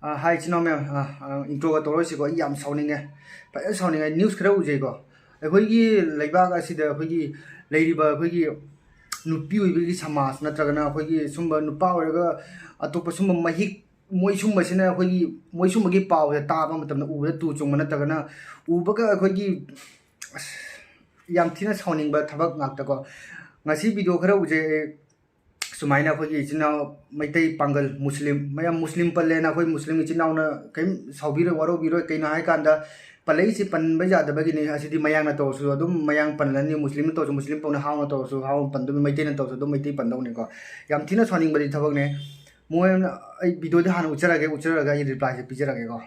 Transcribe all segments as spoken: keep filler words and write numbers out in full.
ꯑ, ꯍꯥꯏ, ꯏꯆꯤꯟ ꯏꯅꯥꯎ ꯃꯌꯥꯝ, ꯑ, ꯑ, intro ꯒ ꯇꯧꯔꯣꯏꯁꯤꯀꯣ꯫ ꯑꯩ ꯌꯥꯝ ꯁꯥꯎꯅꯤꯡꯉꯦ, ꯐꯖꯅ ꯁꯥꯎꯅꯤꯡꯉꯦ꯫ News ꯈꯔ ꯎꯖꯩꯀꯣ, ꯑꯩꯈꯣꯏꯒꯤ ꯂꯩꯕꯥꯛ ꯑꯁꯤꯗ ꯑꯩꯈꯣꯏꯒꯤ ꯂꯩꯔꯤꯕ ꯑꯩꯈꯣꯏꯒꯤ ꯅꯨꯄꯤ ꯑꯣꯏꯕꯒꯤ ꯁꯃꯥꯖ, ꯅꯠꯇ꯭ꯔꯒꯅ ꯑꯩꯈꯣꯏꯒꯤ ꯁꯨꯝꯕ ꯅꯨꯄꯥ ꯑꯣꯏꯔꯒ ꯑꯇꯣꯞꯄ ꯁꯨꯝꯕ ꯃꯍꯤꯛ, ꯃꯣꯏ ꯁꯨꯝꯕꯁꯤꯅ ꯑꯩꯈꯣꯏꯒꯤ, ꯃꯣꯏ ꯁꯨꯝꯕꯒꯤ ꯄꯥꯎꯁꯦ ꯇꯥꯕ ꯃꯇꯝꯗ, ꯎꯕꯗ ꯇꯨ ꯆꯨꯡꯕ, ꯅꯠꯇ꯭ꯔꯒꯅ ꯎꯕꯒ ꯑꯩꯈꯣꯏꯒꯤ, ꯑꯁ, ꯌꯥꯝ ꯊꯤꯅ ꯁꯥꯎꯅꯤꯡꯕ ꯊꯕꯛ ꯉꯥꯛꯇꯀꯣ꯫ ꯉꯁꯤ video ꯈꯔ ꯎꯖꯩ ꯑꯩ, ꯁꯨꯃꯥꯏꯅ ꯑꯩꯈꯣꯏꯒꯤ ꯏꯆꯤꯟ ꯏꯅꯥꯎ ꯃꯩꯇꯩ, ꯄꯥꯡꯒꯜ, ꯃꯨꯁꯂꯤꯝ, ꯃꯌꯥꯝ ꯃꯨꯁꯂꯤꯝ ꯄꯜꯂꯦꯅ ꯑꯩꯈꯣꯏ ꯃꯨꯁꯂꯤꯝ ꯏꯆꯤꯟ ꯏꯅꯥꯎꯅ ꯀꯔꯤꯝ ꯁꯥꯎꯕꯤꯔꯣꯏ, ꯋꯥꯔꯧꯕꯤꯔꯣꯏ꯫ ꯀꯩꯅꯣ ꯍꯥꯏꯀꯥꯟꯗ, ꯄꯜꯂꯛꯏꯁꯤ ꯄꯟꯕ ꯌꯥꯗꯕꯒꯤꯅꯤ꯫ ꯑꯁꯤꯗꯤ ꯃꯌꯥꯡꯅ ꯇꯧꯔꯁꯨ ꯑꯗꯨꯝ ꯃꯌꯥꯡ ꯄꯜꯂꯅꯤ, ꯃꯨꯁꯂꯤꯝꯅ ꯇꯧꯔꯁꯨ ꯃꯨꯁꯂꯤꯝ ꯄꯧꯅꯤ, ꯍꯥꯎꯅ ꯇꯧꯔꯁꯨ ꯍꯥꯎꯅ ꯄꯟꯗꯣꯏꯅꯤ, ꯃꯩꯇꯩꯅ ꯇꯧꯔꯁꯨ ꯑꯗꯨꯝ ꯃꯩꯇꯩ ꯄꯟꯗꯧꯅꯤꯀꯣ꯫ ꯌꯥꯝ ꯊꯤꯅ ꯁꯥꯎꯅꯤꯡꯕꯗꯤ ꯊꯕꯛꯅꯦ꯫ ꯃꯣꯏꯅ, ꯑꯩ video ꯗꯤ ꯍꯥꯟꯅ ꯎꯠꯆꯔꯒꯦ, ꯎꯠꯆꯔꯒ ꯑꯩ reply ꯁꯦ ꯄꯤꯖꯔꯒꯦꯀꯣ꯫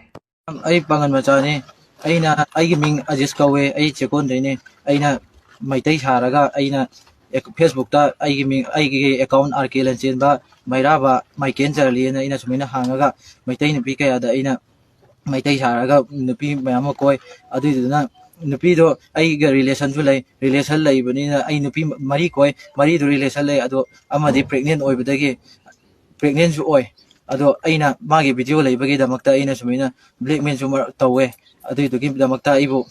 ꯑꯩ ꯄꯥꯡꯒꯜ ꯃꯆꯥꯅꯤ꯫ ꯑꯩꯅ, ꯑꯩꯒꯤ ꯃꯤꯡ ꯑꯖꯤꯁ ꯀꯧꯋꯦ, ꯑꯩ ꯆꯦꯛꯀꯣꯟꯗꯩꯅꯦ꯫ ꯑꯩꯅ ꯃꯩꯇꯩ ꯁꯥꯔꯒ ꯑꯩꯅ ꯑꯦꯛ-, Facebook ꯇ ꯑꯩꯒꯤ ꯃꯤꯡ, ꯑꯩꯒꯤ account ꯑꯥꯔ ꯀꯦ ꯂꯟꯆꯦꯟꯕ ꯃꯩꯔꯥꯕ ꯃꯥꯏꯀꯦꯟ ꯆꯔꯂꯤꯅ ꯑꯩꯅ ꯁꯨꯃꯥꯏꯅ ꯍꯥꯡꯉꯒ ꯃꯩꯇꯩ ꯅꯨꯄꯤ ꯀꯌꯥꯗ ꯑꯩꯅ ꯃꯩꯇꯩ ꯁꯥꯔꯒ ꯅꯨꯄꯤ ꯃꯌꯥꯝ ꯑꯃ ꯀꯣꯏ꯫ ꯑꯗꯨꯏꯗꯨꯅ ꯅꯨꯄꯤꯗꯣ ꯑꯩꯒ relation ꯁꯨ ꯂꯩ, relation ꯂꯩꯕꯅꯤꯅ ꯑꯩ ꯅꯨꯄꯤ ꯃꯔꯤ ꯀꯣꯏ, ꯃꯔꯤꯗꯨ relation ꯂꯩ꯫ ꯑꯗꯣ ꯑꯃꯗꯤ pregnant ꯑꯣꯏꯕꯗꯒꯤ, pregnant ꯁꯨ ꯑꯣꯏ꯫ ꯑꯗꯣ ꯑꯩꯅ ꯃꯥꯒꯤ video ꯂꯩꯕꯒꯤꯗꯃꯛꯇ ꯑꯩꯅ ꯁꯨꯃꯥꯏꯅ blackmail ꯁꯨ ꯃꯔꯛ ꯇꯧꯋꯦ꯫ ꯑꯗꯨꯏꯗꯨꯒꯤꯗꯃꯛꯇ ꯑꯩꯕꯨ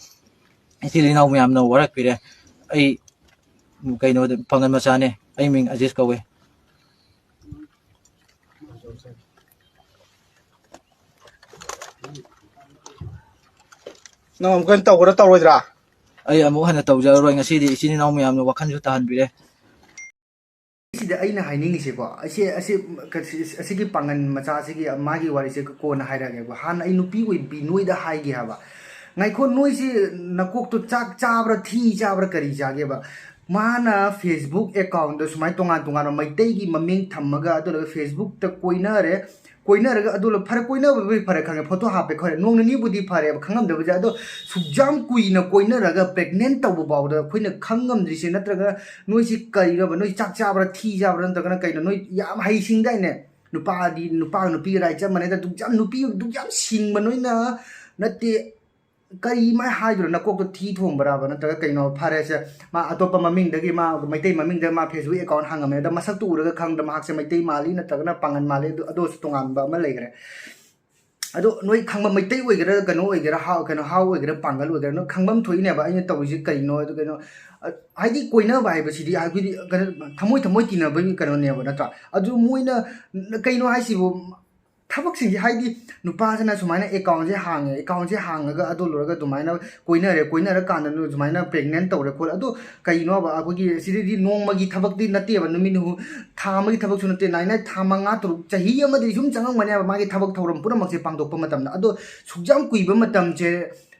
ꯏꯆꯤꯜ ꯏꯅꯥꯎ ꯃꯌꯥꯝꯅ ꯋꯥꯔꯛꯄꯤꯔꯦ꯫ ꯑꯩ ꯀꯩꯅꯣꯗ, ꯄꯥꯡꯒꯜ ꯃꯆꯥꯅꯦ꯫ ꯑꯩ ꯃꯤꯡ ꯑꯖꯤꯁ ꯀꯧꯋꯦ꯫ ꯅꯪ ꯑꯃꯨꯛ ꯀꯩꯅꯣ ꯇꯧꯒꯗ꯭ꯔꯥ ꯇꯧꯔꯣꯏꯗ꯭ꯔꯥ? ꯑꯩ ꯑꯃꯨꯛ ꯍꯟꯅ ꯇꯧꯖꯔꯔꯣꯏ꯫ ꯉꯁꯤꯗꯤ ꯏꯆꯤꯟ ꯏꯅꯥꯎ ꯃꯌꯥꯝꯅ ꯋꯥꯈꯜꯁꯨ ꯇꯥꯍꯟꯕꯤꯔꯦ꯫ ꯁꯤꯗ ꯑꯩꯅ ꯍꯥꯏꯅꯤꯡꯉꯤꯁꯦꯀꯣ, ꯑꯁꯤ, ꯑꯁꯤ, ꯑꯁꯤꯒꯤ ꯄꯥꯡꯒꯟ ꯃꯆꯥꯁꯤꯒꯤ ꯃꯥꯒꯤ ꯋꯥꯔꯤꯁꯦ ꯀꯣꯟꯅ ꯍꯥꯏꯔꯛꯑꯒꯦꯀꯣ꯫ ꯍꯥꯟꯅ ꯑꯩ ꯅꯨꯄꯤ ꯑꯣꯏꯕꯤ ꯅꯣꯏꯗ ꯍꯥꯏꯒꯦ ꯍꯥꯏꯕ꯫ ꯉꯥꯏꯈꯣ, ꯅꯣꯏꯁꯤ ꯅꯀꯣꯛꯇꯣ ꯆꯥꯛ ꯆꯥꯕ꯭ꯔꯥ, ꯊꯤ ꯆꯥꯕ꯭ꯔꯥ, ꯀꯔꯤ ꯆꯥꯒꯦꯕ? ꯃꯥꯅ Facebook account ꯗ ꯁꯨꯃꯥꯏꯅ ꯇꯣꯉꯥꯟ ꯇꯣꯉꯥꯟꯕ ꯃꯩꯇꯩꯒꯤ ꯃꯃꯤꯡ ꯊꯝꯃꯒ, ꯑꯗꯨ ꯂꯣꯏꯔꯒ Facebook ꯇ ꯀꯣꯏꯅꯔꯦ, ꯀꯣꯏꯅꯔꯒ ꯑꯗꯨ ꯂꯣꯏ-, ꯐꯔꯦ, ꯀꯣꯏꯅꯕꯕꯨꯗꯤ ꯐꯔꯦ, ꯈꯪꯉꯦ, photo ꯍꯥꯞꯄꯦ, ꯈꯔꯦ, ꯅꯣꯡ ꯅꯤꯅꯤꯕꯨꯗꯤ ꯐꯔꯦꯕ, ꯈꯪꯉꯝꯗꯕꯁꯦ꯫ ꯑꯗꯣ ꯁꯨꯛ ꯌꯥꯝ ꯀꯨꯏꯅ ꯀꯣꯏꯅꯔꯒ pregnant ꯇꯧꯕ ꯐꯥꯎꯗ ꯑꯩꯈꯣꯏꯅ ꯈꯪꯉꯝꯗ꯭ꯔꯤꯁꯦ, ꯅꯠꯇ꯭ꯔꯒ ꯅꯣꯏꯁꯤ ꯀꯔꯤꯔꯕ? ꯅꯣꯏ ꯆꯥꯛ ꯆꯥꯕ꯭ꯔꯥ, ꯊꯤ ꯆꯥꯕ꯭ꯔꯥ, ꯅꯠꯇ꯭ꯔꯒꯅ ꯀꯩꯅꯣ? ꯅꯣꯏ ꯌꯥꯝ ꯍꯩꯁꯤꯡꯗꯥꯏꯅꯦ꯫ ꯅꯨꯄꯥꯗꯤ, ꯅꯨꯄꯥꯒ ꯅꯨꯄꯤꯒ right ꯆꯞ ꯃꯥꯟꯅꯩꯗ꯫ ꯑꯗꯨꯛ ꯌꯥꯝ ꯅꯨꯄꯤ ꯑꯗꯨꯛ ꯌꯥꯝ ꯁꯤꯡꯕ ꯅꯣꯏꯅ, ꯅꯠꯇꯦ, ꯀꯔꯤ ꯃꯥꯏ ꯍꯥꯏꯗꯣꯏꯅꯣ? ꯅꯀꯣꯛꯇꯣ ꯊꯤ ꯊꯣꯡꯕ꯭ꯔꯥꯕ, ꯅꯠꯇ꯭ꯔꯒ ꯀꯩꯅꯣ? ꯐꯔꯦꯁꯦ, ꯃꯥ ꯑꯇꯣꯞꯄ ꯃꯃꯤꯡꯗꯒꯤ, ꯃꯥ ꯃꯩꯇꯩ ꯃꯃꯤꯡꯗ ꯃꯥ Facebook account ꯍꯥꯡꯉꯝꯃꯦ꯫ ꯑꯗ ꯃꯁꯛꯇꯣ ꯎꯔꯒ ꯈꯪꯗ ꯃꯍꯥꯛꯁꯦ ꯃꯩꯇꯩ ꯃꯥꯜꯂꯤ ꯅꯠꯇ꯭ꯔꯒꯅ ꯄꯥꯡꯒꯟ ꯃꯥꯜꯂꯤ, ꯑꯗꯨ, ꯑꯗꯨꯁꯨ ꯇꯣꯉꯥꯟꯕ ꯑꯃ ꯂꯩꯈ꯭ꯔꯦ꯫ ꯑꯗꯣ ꯅꯣꯏ ꯈꯪꯕ, ꯃꯩꯇꯩ ꯑꯣꯏꯒꯦꯔꯥ, ꯀꯩꯅꯣ ꯑꯣꯏꯒꯦꯔꯥ, ꯍꯥꯎ, ꯀꯩꯅꯣ, ꯍꯥꯎ ꯑꯣꯏꯒꯦꯔꯥ, ꯄꯥꯡꯒꯜ ꯑꯣꯏꯒꯦꯔꯥ, ꯅꯣꯏ ꯈꯪꯐꯝ ꯊꯣꯛꯏꯅꯦꯕ ꯑꯩꯅ ꯇꯧꯔꯤꯁꯦ ꯀꯔꯤꯅꯣ, ꯑꯗꯨ ꯀꯩꯅꯣ, ꯑ, ꯍꯥꯏꯗꯤ ꯀꯣꯏꯅꯕ ꯍꯥꯏꯕꯁꯤꯗꯤ ꯑꯩꯈꯣꯏꯗꯤ ꯀꯩꯅꯣ, ꯊꯃꯣꯏ ꯊꯃꯣꯏ ꯇꯤꯟꯅꯕꯒꯤ ꯀꯩꯅꯣꯅꯦꯕ, ꯅꯠꯇ꯭ꯔꯥ? ꯑꯗꯨ ꯃꯣꯏꯅ ꯀꯩꯅꯣ ꯍꯥꯏꯁꯤꯕꯨ, ꯊꯕꯛꯁꯤꯡꯁꯦ, ꯍꯥꯏꯗꯤ ꯅꯨꯄꯥꯁꯤꯅ ꯁꯨꯃꯥꯏꯅ ꯑꯦꯀꯥꯎꯟꯁꯦ ꯍꯥꯡꯉꯦ, ꯑꯦꯀꯥꯎꯟꯁꯦ ꯍꯥꯡꯉꯒ ꯑꯗꯨ ꯂꯣꯏꯔꯒ ꯑꯗꯨꯃꯥꯏꯅ ꯀꯣꯏꯅꯔꯦ, ꯀꯣꯏꯅꯔꯀꯥꯟꯗ ꯁꯨꯃꯥꯏꯅ ꯄ꯭ꯔꯦꯒꯅꯦꯟ ꯇꯧꯔꯦ ꯈꯣꯠꯂꯦ, ꯑꯗꯨ ꯀꯩꯅꯣꯕ? ꯑꯩꯈꯣꯏꯒꯤ ꯁꯤꯗꯗꯤ ꯅꯣꯡꯃꯒꯤ ꯊꯕꯛꯇꯤ ꯅꯠꯇꯦꯕ, ꯅꯨꯃꯤꯠ ꯅꯤꯍꯨ-, ꯊꯥ ꯑꯃꯒꯤ ꯊꯕꯛꯁꯨ ꯅꯠꯇꯦ, ꯅꯥꯏꯅ ꯊꯥ ꯃꯉꯥ, ꯇꯔꯨꯛ, ꯆꯍꯤ ꯑꯃꯗꯤ ꯁꯨꯝ ꯆꯪꯉꯝꯒꯅꯦꯕ ꯃꯥꯒꯤ ꯊꯕꯛ ꯊꯧꯔꯝ ꯄꯨꯝꯅꯃꯛꯁꯦ ꯄꯥꯡꯊꯣꯛꯄ ꯃꯇꯝꯗ꯫ ꯑꯗꯣ ꯁꯨꯛ ꯌꯥꯝ ꯀꯨꯏꯕ ꯃꯇꯝꯁꯦ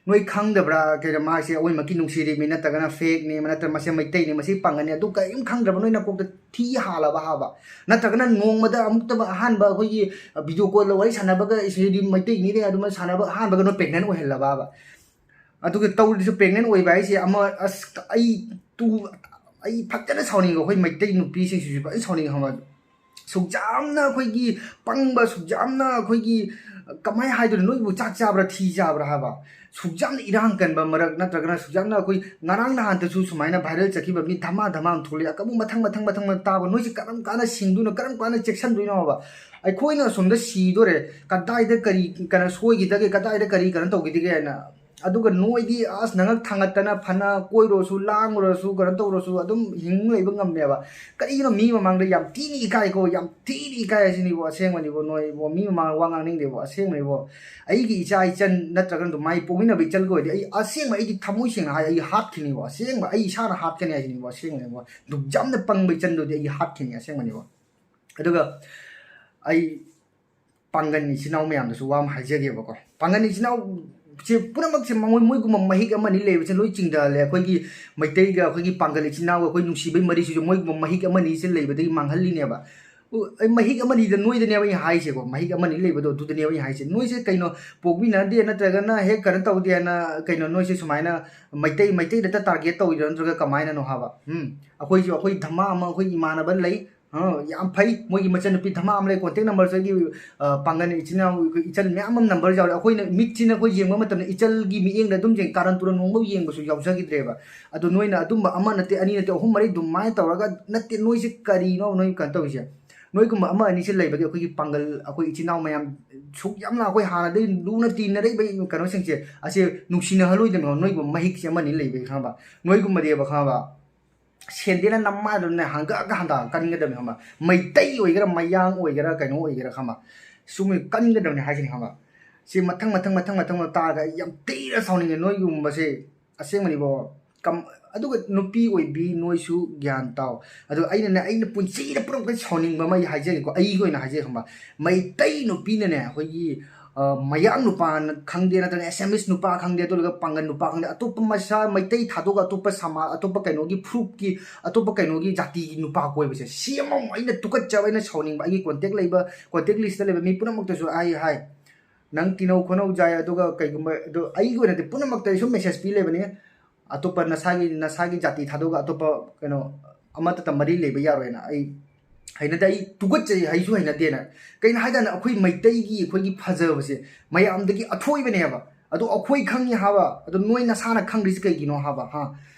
ꯅꯣꯏ ꯈꯪꯗꯕ꯭ꯔꯥ? ꯀꯩꯅꯣ, ꯃꯥꯁꯦ ꯑꯩꯈꯣꯏꯃꯛꯀꯤ ꯅꯨꯡꯁꯤꯔꯤꯕꯅꯤ, ꯅꯠꯇ꯭ꯔꯒꯅ ꯐꯦꯛꯅꯤ, ꯅꯠꯇ꯭ꯔꯒ ꯃꯁꯦ ꯃꯩꯇꯩꯅꯤ, ꯃꯁꯤ ꯄꯥꯡꯒꯜꯅꯤ, ꯑꯗꯨ ꯀꯔꯤꯝ ꯈꯪꯗ꯭ꯔꯕ ꯅꯣꯏ ꯅꯀꯣꯛꯇ ꯊꯤ ꯍꯥꯜꯂꯕ ꯍꯥꯏꯕ? ꯅꯠꯇ꯭ꯔꯒꯅ ꯅꯣꯡꯃꯗ ꯑꯃꯨꯛꯇꯕ ꯑꯍꯥꯟꯕ ꯑꯩꯈꯣꯏꯒꯤ ꯚꯤꯗꯤꯑꯣ ꯀꯣꯜꯗ ꯋꯥꯔꯤ ꯁꯥꯟꯅꯕꯒ, ꯏꯁꯩꯗꯤ ꯃꯩꯇꯩꯅꯤꯅꯦ ꯑꯗꯨꯃ ꯁꯥꯟꯅꯕ ꯑꯍꯥꯟꯕꯒ ꯅꯣꯏ ꯄ꯭ꯔꯦꯒꯅꯦꯟ ꯑꯣꯏꯍꯜꯂꯕꯕ? ꯑꯗꯨꯒ ꯇꯧꯔꯤꯁꯨ ꯄ꯭ꯔꯦꯒꯅꯦꯟ ꯑꯣꯏꯕ ꯍꯥꯏꯁꯦ ꯑꯃ, ꯑꯁ, ꯑꯩ ꯇꯨ ꯑꯩ ꯐꯖꯅ ꯁꯥꯎꯅꯤꯡꯉꯦ꯫ ꯑꯩꯈꯣꯏ ꯃꯩꯇꯩ ꯅꯨꯄꯤꯁꯤꯡꯁꯤꯁꯨ ꯐꯖꯅ ꯁꯥꯎꯅꯤꯡꯉꯦ, ꯈꯪꯕ꯭ꯔꯥ? ꯁꯨꯛ ꯌꯥꯝꯅ ꯑꯩꯈꯣꯏꯒꯤ ꯄꯪꯕ, ꯁꯨꯛ ꯌꯥꯝꯅ ꯑꯩꯈꯣꯏꯒꯤ, ꯀꯃꯥꯏꯅ ꯍꯥꯏꯗꯣꯏꯅꯣ, ꯅꯣꯏꯕꯨ ꯆꯥꯛ ꯆꯥꯕ꯭ꯔꯥ ꯊꯤ ꯆꯥꯕ꯭ꯔꯥ ꯍꯥꯏꯕ? ꯁꯨꯛ ꯌꯥꯝꯅ ꯏꯔꯥꯡ ꯀꯟꯕ ꯃꯔꯛ, ꯅꯠꯇ꯭ꯔꯒꯅ ꯁꯨꯛ ꯌꯥꯝꯅ ꯑꯩꯈꯣꯏ ꯉꯔꯥꯡ ꯅꯍꯥꯟꯇꯁꯨ ꯁꯨꯃꯥꯏꯅ ꯚꯥꯏꯔꯦꯜ ꯆꯠꯈꯤꯕ ꯃꯤ ꯙꯃꯥ ꯙꯃꯥ ꯑꯃ ꯊꯣꯛꯂꯛꯑꯦ꯫ ꯑꯀꯛꯅꯕ ꯃꯊꯪ ꯃꯊꯪ ꯃꯊꯪ ꯃꯊꯪ ꯇꯥꯕ, ꯅꯣꯏꯁꯦ ꯀꯔꯝ ꯀꯥꯟꯗ ꯁꯤꯡꯗꯣꯏꯅꯣ, ꯀꯔꯝ ꯀꯥꯟꯗ ꯆꯦꯛꯁꯤꯟꯗꯣꯏꯅꯣ ꯍꯥꯏꯕ? ꯑꯩꯈꯣꯏꯅ ꯑꯁꯣꯝꯗ ꯁꯤꯗꯣꯔꯦ, ꯀꯗꯥꯏꯗ ꯀꯔꯤ ꯀꯩꯅꯣ ꯁꯣꯏꯈꯤꯗꯒꯦ, ꯀꯗꯥꯏꯗ ꯀꯔꯤ ꯀꯩꯅꯣ ꯇꯧꯈꯤꯗꯒꯦ ꯍꯥꯏꯅ꯫ ꯑꯗꯨꯒ ꯅꯣꯏꯗꯤ ꯑꯁ ꯅꯉꯛ ꯊꯥꯡꯒꯠꯇꯅ ꯐꯅ ꯀꯣꯏꯔꯨꯔꯁꯨ, ꯂꯥꯡꯉꯨꯔꯁꯨ, ꯀꯩꯅꯣ ꯇꯧꯔꯁꯨ ꯑꯗꯨꯝ ꯍꯤꯡ ꯂꯩꯕ ꯉꯝꯃꯦꯕ꯫ ꯀꯔꯤꯒꯤꯅꯣ ꯃꯤ ꯃꯃꯥꯡꯗ ꯌꯥꯝ ꯊꯤꯅ ꯏꯀꯥꯏꯀꯣ, ꯌꯥꯝ ꯊꯤꯅ ꯏꯀꯥꯏ ꯍꯥꯏꯁꯤꯅꯤꯕꯣ, ꯑꯁꯦꯡꯕꯅꯤꯕꯣ꯫ ꯅꯣꯏꯕꯣ ꯃꯤ ꯃꯃꯥꯡꯗ ꯋꯥ ꯉꯥꯡꯅꯤꯡꯗꯦꯕꯣ, ꯑꯁꯦꯡꯕꯅꯤꯕꯣ꯫ ꯑꯩꯒꯤ ꯏꯆꯥ ꯏꯆꯟ ꯅꯠꯇ꯭ꯔꯒꯅ ꯑꯗꯨꯝ ꯃꯥꯏ ꯄꯣꯛꯃꯤꯟꯅꯕ ꯏꯆꯜꯒ ꯑꯣꯏꯔꯗꯤ ꯑꯩ ꯑꯁꯦꯡꯕ, ꯑꯩꯒꯤ ꯊꯃꯣꯏ ꯁꯦꯡꯅ ꯍꯥꯏ, ꯑꯩ ꯍꯥꯠꯈꯤꯅꯤꯕꯣ, ꯑꯁꯦꯡꯕ ꯑꯩ ꯏꯁꯥꯅ ꯍꯥꯠꯀꯅꯤ ꯍꯥꯏꯁꯤꯅꯤꯕꯣ, ꯑꯁꯦꯡꯕꯅꯤꯕꯣ꯫ ꯗꯨꯛ ꯌꯥꯝꯅ ꯄꯪꯕ ꯏꯆꯟꯗꯨꯗꯤ ꯑꯩ ꯍꯥꯠꯈꯤꯅꯤ, ꯑꯁꯦꯡꯕꯅꯤꯕꯣ꯫ ꯑꯗꯨꯒ ꯑꯩ ꯄꯥꯡꯒꯟ ꯏꯆꯤꯟ ꯏꯅꯥꯎ ꯃꯌꯥꯝꯗꯁꯨ ꯋꯥ ꯑꯃ ꯍꯥꯏꯖꯒꯦꯕꯀꯣ꯫ ꯄꯥꯡꯒꯟ ꯏꯆꯤꯟ ꯏꯅꯥꯎꯁꯦ ꯄꯨꯝꯅꯃꯛꯁꯦ ꯃꯉꯣꯏ-, ꯃꯣꯏꯒꯨꯝꯕ ꯃꯍꯤꯛ ꯑꯃꯅꯤ ꯂꯩꯕꯁꯦ ꯂꯣꯏ ꯆꯤꯡꯊꯍꯜꯂꯦ꯫ ꯑꯩꯈꯣꯏꯒꯤ ꯃꯩꯇꯩꯒ ꯑꯩꯈꯣꯏꯒꯤ ꯄꯥꯡꯒꯜ ꯏꯆꯤꯟ ꯏꯅꯥꯎꯒ ꯑꯩꯈꯣꯏ ꯅꯨꯡꯁꯤꯕꯩ ꯃꯔꯤꯁꯤꯁꯨ ꯃꯣꯏꯒꯨꯝꯕ ꯃꯍꯤꯛ ꯑꯃꯅꯤꯁꯦ ꯂꯩꯕꯗꯒꯤ ꯃꯥꯡꯍꯜꯂꯤꯅꯦꯕ꯫ ꯎ, ꯑꯩ ꯃꯍꯤꯛ ꯑꯃꯅꯤꯗ ꯅꯣꯏꯗꯅꯦꯕ ꯑꯩꯅ ꯍꯥꯏꯁꯦꯀꯣ, ꯃꯍꯤꯛ ꯑꯃꯅꯤ ꯂꯩꯕꯗꯣ ꯑꯗꯨꯗꯅꯦꯕ ꯑꯩꯅ ꯍꯥꯏꯁꯦ꯫ ꯅꯣꯏꯁꯦ ꯀꯩꯅꯣ, ꯄꯣꯛꯃꯤꯟꯅꯗꯦ ꯅꯠꯇ꯭ꯔꯒꯅ ꯍꯦꯛ ꯀꯩꯅꯣ ꯇꯧꯗꯦ ꯍꯥꯏꯅ ꯀꯩꯅꯣ ꯅꯣꯏꯁꯦ ꯁꯨꯃꯥꯏꯅ ꯃꯩꯇꯩ, ꯃꯩꯇꯩꯗꯇ ꯇꯥꯔꯒꯦꯠ ꯇꯧꯔꯤꯔꯣ ꯅꯠꯇ꯭ꯔꯒ ꯀꯃꯥꯏꯅꯅꯣ ꯍꯥꯏꯕ? ꯎꯝ, ꯑꯩꯈꯣꯏꯁꯨ, ꯑꯩꯈꯣꯏ ꯙꯃꯥ ꯑꯃ, ꯑꯩꯈꯣꯏ ꯏꯃꯥꯟꯅꯕ ꯂꯩ, ꯑ, ꯌꯥꯝ ꯐꯩ, ꯃꯣꯏꯒꯤ ꯃꯆꯟꯅꯨꯄꯤ ꯙꯃꯥ ꯑꯃ ꯂꯩ, ꯀꯣꯟꯇꯦꯛ ꯅꯝꯕꯔꯁꯨ ꯑꯩꯒꯤ, ꯑ, ꯄꯥꯡꯒꯜ ꯏꯆꯤꯟ ꯏꯅꯥꯎ, ꯑꯩꯈꯣꯏ ꯏꯆꯜ ꯃꯌꯥꯝ ꯑꯃ ꯅꯝꯕꯔ ꯌꯥꯎꯔꯦ꯫ ꯑꯩꯈꯣꯏꯅ ꯃꯤꯠꯁꯤꯅ ꯑꯩꯈꯣꯏ ꯌꯦꯡꯕ ꯃꯇꯝꯗ ꯏꯆꯜꯒꯤ ꯃꯤꯠꯌꯦꯡꯗ ꯑꯗꯨꯝ ꯌꯦꯡ, ꯀꯥꯔꯟ ꯇꯨꯔꯟ ꯅꯣꯡꯐꯧ ꯌꯦꯡꯕꯁꯨ ꯌꯥꯎꯖꯈꯤꯗ꯭ꯔꯦꯕ꯫ ꯑꯗꯣ ꯅꯣꯏꯅ ꯑꯗꯨꯝꯕ ꯑꯃ ꯅꯠꯇꯦ, ꯑꯅꯤ ꯅꯠꯇꯦ, ꯑꯍꯨꯝ ꯃꯔꯤ ꯑꯗꯨꯃꯥꯏꯅ ꯇꯧꯔꯒ, ꯅꯠꯇꯦ, ꯅꯣꯏꯁꯦ ꯀꯔꯤꯅꯣ ꯅꯣꯏ ꯀꯩꯅꯣ ꯇꯧꯔꯤꯁꯦ? ꯅꯣꯏꯒꯨꯝꯕ ꯑꯃ ꯑꯅꯤꯁꯦ ꯂꯩꯕꯒꯤ ꯑꯩꯈꯣꯏꯒꯤ ꯄꯥꯡꯒꯜ, ꯑꯩꯈꯣꯏ ꯏꯆꯤꯟ ꯏꯅꯥꯎ ꯃꯌꯥꯝ ꯁꯨꯛ ꯌꯥꯝꯅ ꯑꯩꯈꯣꯏ ꯍꯥꯟꯅꯗꯒꯤ ꯂꯨꯅ ꯇꯤꯟꯅꯔꯛꯏꯕ ꯀꯩꯅꯣꯁꯤꯡꯁꯦ ꯑꯁꯤ ꯅꯨꯡꯁꯤꯅꯍꯜꯂꯣꯏꯗꯕꯅꯦꯕ꯫ ꯅꯣꯏꯒꯨꯝꯕ ꯃꯍꯤꯛꯁꯦ ꯑꯃ ꯑꯅꯤ ꯂꯩꯕꯒꯤ, ꯈꯪꯉꯕ? ꯅꯣꯏꯒꯨꯝꯕꯗꯤꯕ, ꯈꯪꯉꯕ? ꯁꯦꯟꯗꯦꯅ ꯅꯝꯃꯥꯗꯨꯅ ꯍꯪꯒꯠ ꯍꯟꯗ ꯀꯟꯒꯗꯕꯅꯤ, ꯈꯪꯉꯕ? ꯃꯩꯇꯩ ꯑꯣꯏꯒꯦꯔꯥ, ꯃꯌꯥꯡ ꯑꯣꯏꯒꯦꯔꯥ, ꯀꯩꯅꯣ ꯑꯣꯏꯒꯦꯔꯥ, ꯈꯪꯉꯕ? ꯁꯨꯝ ꯀꯟꯒꯗꯕꯅꯤ ꯍꯥꯏꯁꯤꯅꯤ, ꯈꯪꯉꯕ? ꯁꯤ ꯃꯊꯪ ꯃꯊꯪ ꯃꯊꯪ ꯃꯊꯪ ꯇꯥꯔꯒ ꯑꯩ ꯌꯥꯝ ꯊꯤꯅ ꯁꯥꯎꯅꯤꯡꯉꯦ ꯅꯣꯏꯒꯨꯝꯕꯁꯦ꯫ ꯑꯁꯦꯡꯕꯅꯤꯕꯣ꯫ ꯀꯝ-, ꯑꯗꯨꯒ ꯅꯨꯄꯤ ꯑꯣꯏꯕꯤ ꯅꯣꯏꯁꯨ ꯒ꯭ꯌꯥꯟ ꯇꯥꯎ꯫ ꯑꯗꯣ ꯑꯩꯅꯅꯦ, ꯑꯩꯅ ꯄꯨꯟꯁꯤꯗ ꯄꯨꯝꯅꯃꯛꯇ ꯁꯥꯎꯅꯤꯡꯕ ꯑꯃ ꯑꯩ ꯍꯥꯏꯖꯒꯦꯀꯣ, ꯑꯩꯒꯤ ꯑꯣꯏꯅ ꯍꯥꯏꯖꯒꯦ, ꯈꯪꯕ? ꯃꯩꯇꯩ ꯅꯨꯄꯤꯅꯅꯦ, ꯑꯩꯈꯣꯏꯒꯤ, ꯑ, ꯃꯌꯥꯡ ꯅꯨꯄꯥꯅ ꯈꯪꯗꯦ, ꯅꯠꯇ꯭ꯔꯒ ꯑꯦꯁꯥꯃꯤꯁ ꯅꯨꯄꯥ ꯈꯪꯗꯦ, ꯑꯗꯨ ꯑꯣꯏꯔꯒ ꯄꯥꯡꯒꯜ ꯅꯨꯄꯥ ꯈꯪꯗꯦ, ꯑꯇꯣꯞꯄ ꯃꯁꯥ ꯃꯩꯇꯩ ꯊꯥꯗꯣꯛꯑꯒ ꯑꯇꯣꯞꯄ ꯁꯃꯥ-, ꯑꯇꯣꯞꯄ ꯀꯩꯅꯣꯒꯤ ꯐꯨꯔꯨꯞꯀꯤ, ꯑꯇꯣꯞꯄ ꯀꯩꯅꯣꯒꯤ ꯖꯥꯇꯤꯒꯤ ꯅꯨꯄꯥ ꯀꯣꯏꯕꯁꯦ, ꯁꯤ ꯑꯃꯃꯨꯛ ꯑꯩꯅ ꯇꯨꯀꯠꯆꯕ, ꯑꯩꯅ ꯁꯥꯎꯅꯤꯡꯕ, ꯑꯩꯒꯤ ꯀꯣꯟꯇꯦꯛ ꯂꯩꯕ, ꯀꯣꯟꯇꯦꯛ ꯂꯤꯁꯇ ꯂꯩꯕ ꯃꯤ ꯄꯨꯝꯅꯃꯛꯇꯁꯨ ꯑꯩ ꯍꯥꯏ, ꯅꯪ ꯇꯤꯅꯧ ꯈꯣꯅꯧ ꯖꯥꯏ, ꯑꯗꯨꯒ ꯀꯩꯒꯨꯝꯕ, ꯑꯗꯣ ꯑꯩꯒꯤ ꯑꯣꯏꯅꯗꯤ ꯄꯨꯝꯅꯃꯛꯇ ꯑꯩ ꯁꯨꯝ ꯃꯦꯁꯦꯖ ꯄꯤ ꯂꯩꯕꯅꯤ, ꯑꯇꯣꯞꯄ ꯅꯁꯥꯒꯤ, ꯅꯁꯥꯒꯤ ꯖꯥꯇꯤ ꯊꯥꯗꯣꯛꯑꯒ ꯑꯇꯣꯞꯄ ꯀꯩꯅꯣ ꯑꯃꯠꯇꯇ ꯃꯔꯤ ꯂꯩꯕ ꯌꯥꯔꯣꯏꯅ꯫ ꯑꯩ ꯍꯩꯅꯗꯦ, ꯑꯩ ꯇꯨꯀꯠꯆꯩ, ꯍꯩꯁꯨ ꯍꯩꯅꯗꯦꯅ꯫ ꯀꯩꯅꯣ ꯍꯥꯏꯀꯥꯟꯗ ꯑꯩꯈꯣꯏ ꯃꯩꯇꯩꯒꯤ ꯑꯩꯈꯣꯏꯒꯤ ꯐꯖꯕꯁꯦ ꯃꯌꯥꯝꯗꯒꯤ ꯑꯊꯣꯏꯕꯅꯦꯕ꯫ ꯑꯗꯣ ꯑꯩꯈꯣꯏ ꯈꯪꯉꯤ ꯍꯥꯏꯕ, ꯑꯗꯣ ꯅꯣꯏ ꯅꯁꯥꯅ ꯈꯪꯗ꯭ꯔꯤꯁꯤ ꯀꯩꯒꯤꯅꯣ ꯍꯥꯏꯕ, ꯍꯥ?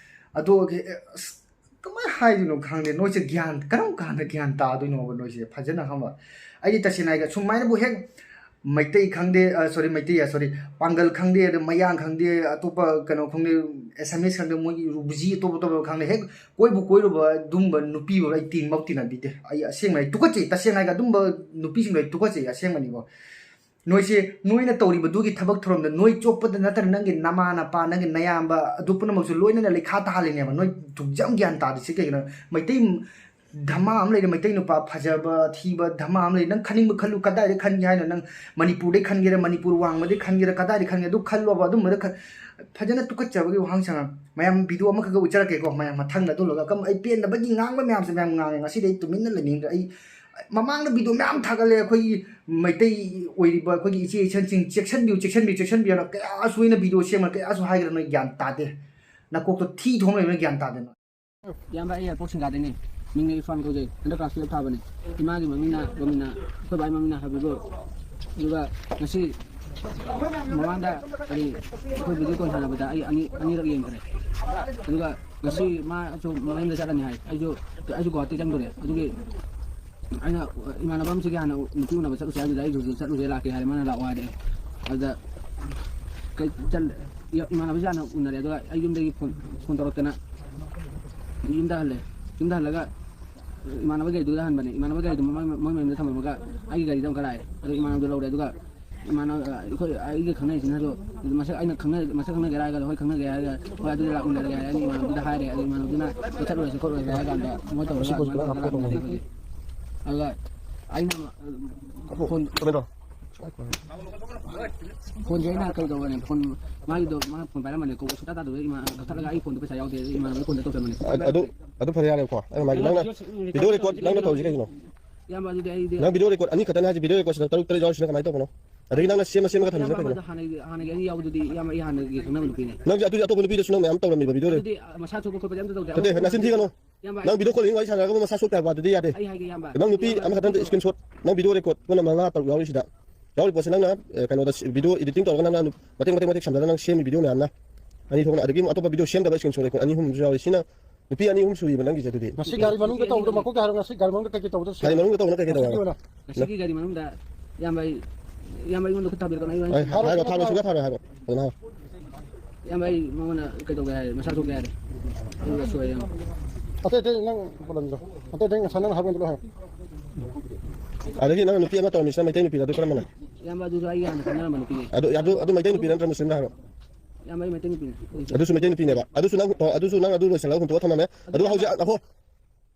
ꯑꯗꯣ, ꯑꯁ, ꯀꯃꯥꯏꯅ ꯍꯥꯏꯗꯣꯏꯅꯣ ꯈꯪꯗꯦ, ꯅꯣꯏꯁꯦ ꯒ꯭ꯌꯥꯟ, ꯀꯔꯝ ꯀꯥꯟꯗ ꯒ꯭ꯌꯥꯟ ꯇꯥꯗꯣꯏꯅꯣꯕ ꯅꯣꯏꯁꯦ? ꯐꯖꯅ ꯈꯪꯕ, ꯑꯩꯗꯤ ꯇꯁꯦꯡꯅ ꯍꯥꯏꯒꯦ, ꯁꯨꯃꯥꯏꯅꯕꯨ ꯍꯦꯛ ꯃꯩꯇꯩ ꯈꯪꯗꯦ, ꯑ, ꯁꯣꯔꯤ, ꯃꯩꯇꯩ, ꯑ, ꯁꯣꯔꯤ, ꯄꯥꯡꯒꯜ ꯈꯪꯗꯦ, ꯑꯗ ꯃꯌꯥꯡ ꯈꯪꯗꯦ, ꯑꯇꯣꯞꯄ ꯀꯩꯅꯣ ꯈꯪꯗꯦ, ꯑꯦꯁꯥꯃꯤꯁ ꯈꯪꯗꯦ, ꯃꯣꯏꯒꯤ ꯔꯨꯕꯖꯤ ꯑꯇꯣꯞ ꯑꯇꯣꯞꯄ ꯈꯪꯗꯦ, ꯍꯦꯛ ꯀꯣꯏꯕꯨ ꯀꯣꯏꯔꯨꯕ ꯑꯗꯨꯝꯕ ꯅꯨꯄꯤꯕꯨ ꯑꯩ ꯇꯤꯟꯐꯥꯎ ꯇꯤꯟꯅꯕꯤꯗꯦ꯫ ꯑꯩ ꯑꯁꯦꯡꯕ, ꯑꯩ ꯇꯨꯀꯠꯆꯩ, ꯇꯁꯦꯡꯅ ꯍꯥꯏꯒꯦ, ꯑꯗꯨꯝꯕ ꯅꯨꯄꯤꯁꯤꯡꯗꯣ ꯑꯩ ꯇꯨꯀꯠꯆꯩ ꯑꯁꯦꯡꯕꯅꯤꯀꯣ꯫ ꯅꯣꯏꯁꯦ, ꯅꯣꯏꯅ ꯇꯧꯔꯤꯕꯗꯨꯒꯤ ꯊꯕꯛ ꯊꯧꯔꯝꯗ ꯅꯣꯏ ꯆꯣꯞꯄꯗ ꯅꯠꯇꯅ ꯅꯪꯒꯤ ꯅꯃꯥ ꯅꯄꯥ, ꯅꯪꯒꯤ ꯅꯌꯥꯝꯕ, ꯑꯗꯨ ꯄꯨꯝꯅꯃꯛꯁꯨ ꯂꯣꯏꯅꯅ ꯂꯩꯈꯥ ꯇꯥꯍꯜꯂꯤꯅꯦꯕ꯫ ꯅꯣꯏ ꯗꯨꯛ ꯌꯥꯝ ꯒ꯭ꯌꯥꯟ ꯇꯥꯗ꯭ꯔꯤꯁꯦ ꯀꯩꯒꯤꯅꯣ? ꯃꯩꯇꯩ ꯙꯃꯥ ꯑꯃ ꯂꯩꯔꯦ, ꯃꯩꯇꯩ ꯅꯨꯄꯥ ꯐꯖꯕ ꯊꯤꯕ ꯙꯃꯥ ꯑꯃ ꯂꯩꯔꯦ꯫ ꯅꯪ ꯈꯟꯅꯤꯡꯕ ꯈꯜꯂꯨ, ꯀꯗꯥꯏꯗ ꯈꯟꯒꯦ ꯍꯥꯏꯅꯣ? ꯅꯪ ꯃꯅꯤꯄꯨꯔꯗꯩ ꯈꯟꯒꯦꯔꯥ, ꯃꯅꯤꯄꯨꯔ ꯋꯥꯡꯃꯗꯩ ꯈꯟꯒꯦꯔꯥ, ꯀꯗꯥꯏꯗ ꯈꯟꯒꯦ, ꯑꯗꯨ ꯈꯜꯂꯣꯕ꯫ ꯑꯗꯨꯝꯕꯗ ꯈ-, ꯐꯖꯅ ꯇꯨꯀꯠꯆꯕꯒꯤ ꯋꯥꯍꯪ ꯁꯉꯥꯡ꯫ ꯃꯌꯥꯝ ꯚꯤꯗꯤꯑꯣ ꯑꯃꯈꯛꯀ ꯎꯠꯆꯔꯛꯀꯦꯀꯣ, ꯃꯌꯥꯝ ꯃꯊꯪꯗ꯫ ꯑꯗꯨ ꯂꯣꯏꯔꯒ ꯀꯝ-, ꯑꯩ ꯄꯦꯟꯗꯕꯒꯤ ꯉꯥꯡꯕ ꯃꯌꯥꯝꯁꯦ ꯃꯌꯥꯝ ꯉꯥꯡꯉꯦ꯫ ꯉꯁꯤꯗꯤ ꯑꯩ ꯇꯨꯃꯤꯟꯅ ꯂꯩꯅꯤꯡꯗ꯭ꯔꯦ꯫ ꯑꯩ ꯃꯃꯥꯡꯗ ꯚꯤꯗꯤꯑꯣ ꯃꯌꯥꯝ ꯊꯥꯒꯠꯂꯦ, ꯑꯩꯈꯣꯏꯒꯤ ꯃꯩꯇꯩ ꯑꯣꯏꯔꯤꯕ ꯑꯩꯈꯣꯏꯒꯤ ꯏꯆꯦ ꯏꯆꯟꯁꯤꯡ, "ꯆꯦꯛꯁꯤꯟꯕꯤꯌꯨ, ꯆꯦꯛꯁꯤꯟꯕꯤꯌꯨ, ꯆꯦꯛꯁꯤꯟꯕꯤꯌꯨꯅ" ꯀꯌꯥꯁꯨ ꯑꯩꯅ ꯚꯤꯗꯤꯑꯣ ꯁꯦꯝꯃ ꯀꯌꯥꯁꯨ ꯍꯥꯏꯈ꯭ꯔꯦ, ꯅꯣꯏ ꯒ꯭ꯌꯥꯟ ꯇꯥꯗꯦ꯫ ꯅꯀꯣꯛꯇꯣ ꯊꯤ ꯊꯣꯡ ꯂꯩꯕꯅ ꯒ꯭ꯌꯥꯟ ꯇꯥꯗꯦ ꯅꯣꯏ꯫ ꯏꯌꯥꯝꯕ, ꯑꯩ ꯌꯥꯏꯄꯣꯛ ꯁꯤꯡꯒꯥꯗꯩꯅꯦ꯫ ꯃꯤꯡꯅ ꯏꯔꯐꯥꯟ ꯀꯧꯖꯩ꯫ ꯍꯟꯗꯛ ꯀ꯭ꯂꯥꯁ ꯇꯨꯌꯦꯜꯞ ꯊꯥꯕꯅꯦ꯫ ꯏꯃꯥꯒꯤ ꯃꯃꯤꯡꯅ ꯔꯣꯃꯤꯅꯥ, ꯑꯩꯈꯣꯏ ꯕꯥꯒꯤ ꯃꯃꯤꯡꯅ ꯍꯥꯕꯤꯕꯨ꯫ ꯑꯗꯨꯒ ꯉꯁꯤ ꯃꯃꯥꯡꯗ ꯀꯔꯤ, ꯑꯩꯈꯣꯏ ꯚꯤꯗꯤꯑꯣ ꯀꯣꯜ ꯁꯥꯟꯅꯕꯗ ꯑꯩ ꯑꯅꯤ-, ꯑꯅꯤꯔꯛ ꯌꯦꯡꯈ꯭ꯔꯦ꯫ ꯑꯗꯨꯒ ꯉꯁꯤ ꯃꯥꯁꯨ ꯃꯌꯨꯝꯗ ꯆꯠꯂꯅꯤ ꯍꯥꯏ꯫ ꯑꯩꯁꯨ, ꯑꯩꯁꯨ ꯒꯨꯍꯥꯇꯤ ꯆꯪꯗꯣꯔꯦ꯫ ꯑꯗꯨꯒꯤ ꯑꯩꯅ ꯏꯃꯥꯟꯅꯕ ꯑꯃꯁꯤꯒꯤ ꯍꯥꯟꯅ ꯅꯨꯄꯤ ꯎꯅꯕ ꯆꯠꯂꯨꯁꯦ ꯍꯥꯏꯕꯗꯨꯗ ꯑꯩꯁꯨ ꯍꯧꯖꯤꯛ ꯆꯠꯂꯨꯁꯦ ꯂꯥꯛꯀꯦ ꯍꯥꯏꯔꯦ, ꯃꯥꯅ ꯂꯥꯛꯑꯣ ꯍꯥꯏꯔꯛꯑꯦ꯫ ꯑꯗꯨꯗ ꯀꯩ ꯆꯠ-, ꯏꯃꯥꯟꯅꯕꯁꯤ ꯍꯥꯟꯅ ꯎꯅꯔꯦ, ꯑꯗꯨꯒ ꯑꯩ ꯌꯨꯝꯗꯒꯤ ꯐꯣꯟ, ꯐꯣꯟ ꯇꯧꯔꯛꯇꯅ ꯌꯨꯝꯗ ꯍꯜꯂꯦ꯫ ꯌꯨꯝꯗ ꯍꯜꯂꯒ ꯏꯃꯥꯟꯅꯕ ꯒꯥꯔꯤꯗꯨꯗ ꯍꯟꯕꯅꯦ꯫ ꯏꯃꯥꯟꯅꯕ ꯒꯥꯔꯤꯗꯣ ꯃꯣꯏ, ꯃꯣꯏ ꯃꯌꯨꯝꯗ ꯊꯝꯃꯝꯃꯒ ꯑꯩꯒꯤ ꯒꯥꯔꯤꯗ ꯑꯃꯨꯛꯀ ꯂꯥꯛꯑꯦ꯫ ꯑꯗꯨꯒ ꯏꯃꯥꯟꯅꯕꯗꯣ ꯂꯧꯔꯦ꯫ ꯑꯗꯨꯒ ꯏꯃꯥꯟꯅꯕ, ꯑꯩꯈꯣꯏ, ꯑꯩꯒ ꯈꯪꯅꯔꯤꯁꯤꯅꯁꯨ ꯃꯁꯛ, ꯑꯩꯅ ꯈꯪꯅ-, ꯃꯁꯛ ꯈꯪꯅꯒꯦꯔꯥ ꯍꯥꯏꯔꯒ, "ꯍꯣꯏ, ꯈꯪꯅꯒꯦ" ꯍꯥꯏꯔꯒ, "ꯍꯣꯏ, ꯑꯗꯨꯗꯤ ꯂꯥꯛꯃꯤꯟꯅꯔꯒꯦ" ꯍꯥꯏꯔꯅꯤ꯫ ꯏꯃꯥꯟꯅꯕꯗꯨꯗ ꯍꯥꯏꯔꯦ꯫ ꯑꯗꯨ ꯏꯃꯥꯟꯅꯕꯗꯨꯅ "ꯆꯠꯂꯨꯔꯁꯤ ꯈꯣꯠꯂꯨꯔꯁꯤ" ꯍꯥꯏꯔ ꯀꯥꯟꯗ ꯃꯣꯏ ꯇꯧꯔꯒ ꯑꯗꯨꯃꯥꯏꯅ ꯇꯧꯔꯒ ꯂꯥꯛꯃꯤꯟꯅꯔꯦ꯫ ꯑꯗꯨꯒ ꯑꯩꯅ ꯐꯣꯟ, ꯀꯩꯅꯣ? ꯐꯣꯟꯁꯦ ꯑꯩꯅ ꯀꯩ ꯇꯧꯕꯅꯦ, ꯐꯣꯟ, ꯃꯥꯒꯤꯗꯣ, ꯃꯥ ꯐꯣꯟ ꯄꯥꯏꯔꯝꯕꯅꯦ, ꯀꯧꯕ ꯁꯨꯡꯇꯥ ꯇꯥꯗꯕ꯫ ꯏꯃꯥ ꯀꯛꯊꯠꯂꯒ ꯑꯩ ꯐꯣꯟꯗꯣ ꯄꯩꯁꯥ ꯌꯥꯎꯗꯦ, ꯏꯃꯥꯟꯅꯕꯒꯤ ꯐꯣꯟꯗ ꯇꯧꯁꯟꯕꯅꯦ꯫ ꯑ-, ꯑꯗꯨ, ꯑꯗꯨ ꯐꯔꯦ, ꯌꯥꯔꯦꯀꯣ꯫ ꯑꯩꯅ ꯃꯥꯒꯤ, ꯅꯪꯅ video record ꯅꯪꯅ ꯇꯧꯔꯤꯁꯤ ꯀꯩꯒꯤꯅꯣ? ꯏꯌꯥꯝꯕ, ꯑꯗꯨꯗꯤ ꯑꯩꯗꯤ ꯅꯪ video record ꯑꯅꯤ ꯈꯛꯇꯅꯦ ꯍꯥꯏꯁꯦ, video record ꯁꯤꯗ ꯇꯔꯨꯛ ꯇꯔꯦꯠ ꯌꯥꯎꯔꯤꯁꯤꯅ ꯀꯃꯥꯏꯅ ꯇꯧꯕꯅꯣ? ꯑꯗꯒꯤ ꯅꯪꯅ ꯁꯦꯝꯃ ꯁꯦꯝꯃꯒ ꯊꯝꯃꯤꯁꯤꯅ ꯏꯌꯥꯝꯕ, ꯀꯩꯒꯤꯅꯣ? ꯑꯗꯣ ꯍꯥꯟꯅꯒꯤ, ꯍꯥꯟꯅꯒꯤ ꯑꯅꯤ ꯌꯥꯎꯕꯗꯨꯗꯤ, ꯏꯌꯥꯝꯕ, ꯑꯩ ꯍꯥꯟꯅꯒꯤ ꯈꯪꯅꯕ ꯅꯨꯄꯤꯅꯦ꯫ ꯅꯪꯁꯦ ꯑꯗꯨꯗꯤ ꯑꯇꯣꯞꯄ ꯅꯨꯄꯤꯗꯁꯨ ꯅꯪ ꯃꯌꯥꯝ ꯇꯧꯔꯝꯃꯤꯕ video record? ꯑꯗꯨꯗꯤ, ꯑ, ꯃꯁꯥ ꯊꯣꯛꯄ ꯈꯣꯠꯄꯗꯤ ꯑꯝꯇ ꯇꯧꯗꯦ꯫ ꯅꯠꯇꯦ, ꯅꯆꯤꯟ ꯊꯤꯒꯅꯨ꯫ ꯏꯌꯥꯝꯕ, ꯅꯪ video calling ꯋꯥꯔꯤ ꯁꯥꯟꯅꯔꯒ ꯃꯁꯥ ꯁꯣꯛꯇꯦ ꯍꯥꯏꯕ ꯑꯗꯨꯗꯤ ꯌꯥꯗꯦ꯫ ꯑꯩ ꯍꯥꯏꯒꯦ, ꯏꯌꯥꯝꯕ꯫ ꯅꯪ ꯅꯨꯄꯤ ꯑꯃꯈꯛꯇꯪ screenshot, ꯅꯪ video record ꯄꯨꯟꯅ ꯃꯉꯥ ꯇꯔꯨꯛ ꯌꯥꯎꯔꯤꯁꯤꯗ꯫ ꯌꯥꯎꯔꯤ ꯄꯣꯠꯁꯦ ꯅꯪꯅ, ꯑꯦ, ꯀꯩꯅꯣꯗ ꯁꯤ-, video editing ꯇꯧꯔꯒ ꯅꯪꯅ ꯃꯇꯦꯛ, ꯃꯇꯦꯛ, ꯃꯇꯦꯛ ꯁꯝꯖꯜꯂꯒ ꯅꯪ ꯁꯦꯝꯃꯤ video ꯃꯌꯥꯝꯅ ꯑꯅꯤ ꯊꯣꯛꯅ, ꯑꯗꯒꯤ ꯑꯇꯣꯞꯄ video ꯁꯦꯝꯗꯕ screenshot record ꯑꯅꯤ ꯑꯍꯨꯝꯁꯨ ꯌꯥꯎꯔꯤ꯫ ꯁꯤꯅ ꯅꯨꯄꯤ ꯑꯅꯤ ꯑꯍꯨꯝ ꯁꯨꯔꯤꯕ ꯅꯪꯒꯤꯁꯦ ꯑꯗꯨꯗꯤ꯫ ꯉꯁꯤ ꯒꯥꯔꯤ ꯃꯅꯨꯡꯗ ꯇꯧꯕꯗꯣ ꯃꯀꯣꯛꯇ ꯍꯥꯏꯔꯣ, ꯉꯁꯤ ꯒꯥꯔꯤ ꯃꯅꯨꯡꯗ ꯀꯩꯀꯩ ꯇꯧꯕꯗꯣ ꯁꯦꯝ-, ꯒꯥꯔꯤ ꯃꯅꯨꯡꯗ ꯇꯧꯕꯅ ꯀꯩꯀꯩ ꯇꯧꯕ ꯉꯁꯤꯒꯤ ꯍꯥꯏꯕ? ꯑꯣꯏꯅ꯫ ꯉꯁꯤꯒꯤ ꯒꯥꯔꯤ ꯃꯅꯨꯡꯗ, ꯏꯌꯥꯝꯕ, ꯑꯩ, ꯏꯌꯥꯝꯕ, ꯑꯩꯉꯣꯟꯗ ꯈꯨꯠ ꯊꯥꯕꯤꯔꯛꯀꯅꯨ, ꯑꯩ ꯍꯥꯏ-, ꯍꯥꯏꯔꯣ, ꯊꯥꯔꯣꯏ, ꯁꯨꯡꯌꯥ ꯊꯥꯔꯣꯏ, ꯍꯥꯏꯔꯣ꯫ ꯐꯖꯅ ꯍꯥꯏꯔꯣ꯫ ꯏꯌꯥꯝꯕ, ꯑꯩ ꯃꯉꯣꯟꯗ ꯀꯩꯗꯧꯒꯦ ꯍꯥꯏꯔꯦ, ꯃꯁꯥ ꯁꯣꯛꯀꯦ ꯍꯥꯏꯔꯦ꯫ ꯑꯗꯨꯒ ꯁꯣꯏꯔꯦ, ꯏꯌꯥꯝꯕ꯫ ꯑꯇꯩ ꯑꯇꯩ ꯅꯪ ꯄꯣꯠꯂꯝꯗꯣ, ꯑꯇꯩ ꯑꯇꯩ ꯉꯁꯥꯏ ꯅꯪꯅ ꯍꯥꯏꯕ ꯂꯣꯏ ꯍꯥꯏꯔꯣ꯫ ꯑꯗꯒꯤ ꯅꯪ ꯅꯨꯄꯤ ꯑꯃ ꯇꯧꯔꯝꯃꯤꯁꯤꯅ ꯃꯩꯇꯩ ꯅꯨꯄꯤꯔ, ꯑꯗꯨ ꯀꯔꯝꯕꯅꯣ? ꯏꯌꯥꯝꯕ, ꯑꯗꯨꯁꯨ ꯑꯩꯒ ꯍꯥꯟꯅ ꯈꯪꯅꯔꯝꯕ ꯅꯨꯄꯤꯅꯦ꯫ ꯑꯗꯨ, ꯑꯗꯨ, ꯑꯗꯨ ꯃꯩꯇꯩ ꯅꯨꯄꯤꯔ ꯅꯠꯇ꯭ꯔ ꯃꯨꯁꯂꯤꯝꯔ ꯍꯥꯏꯔꯣ? ꯏꯌꯥꯝꯕ, ꯑꯩ ꯃꯩꯇꯩ ꯅꯨꯄꯤꯅꯦ꯫ ꯑꯗꯨꯁꯨ ꯃꯩꯇꯩ ꯅꯨꯄꯤꯅꯦꯕ꯫ ꯑꯗꯨꯁꯨ ꯅꯪ, ꯑꯗꯨꯁꯨ ꯅꯪ ꯑꯗꯨ ꯂꯣꯏꯁꯤꯜꯂꯒ ꯍꯨꯟꯇꯣꯛꯑ ꯊꯝꯃꯝꯃꯦ꯫ ꯑꯗꯨ ꯑꯗꯨ ꯍꯧꯖꯤꯛ, ꯑꯍꯣ,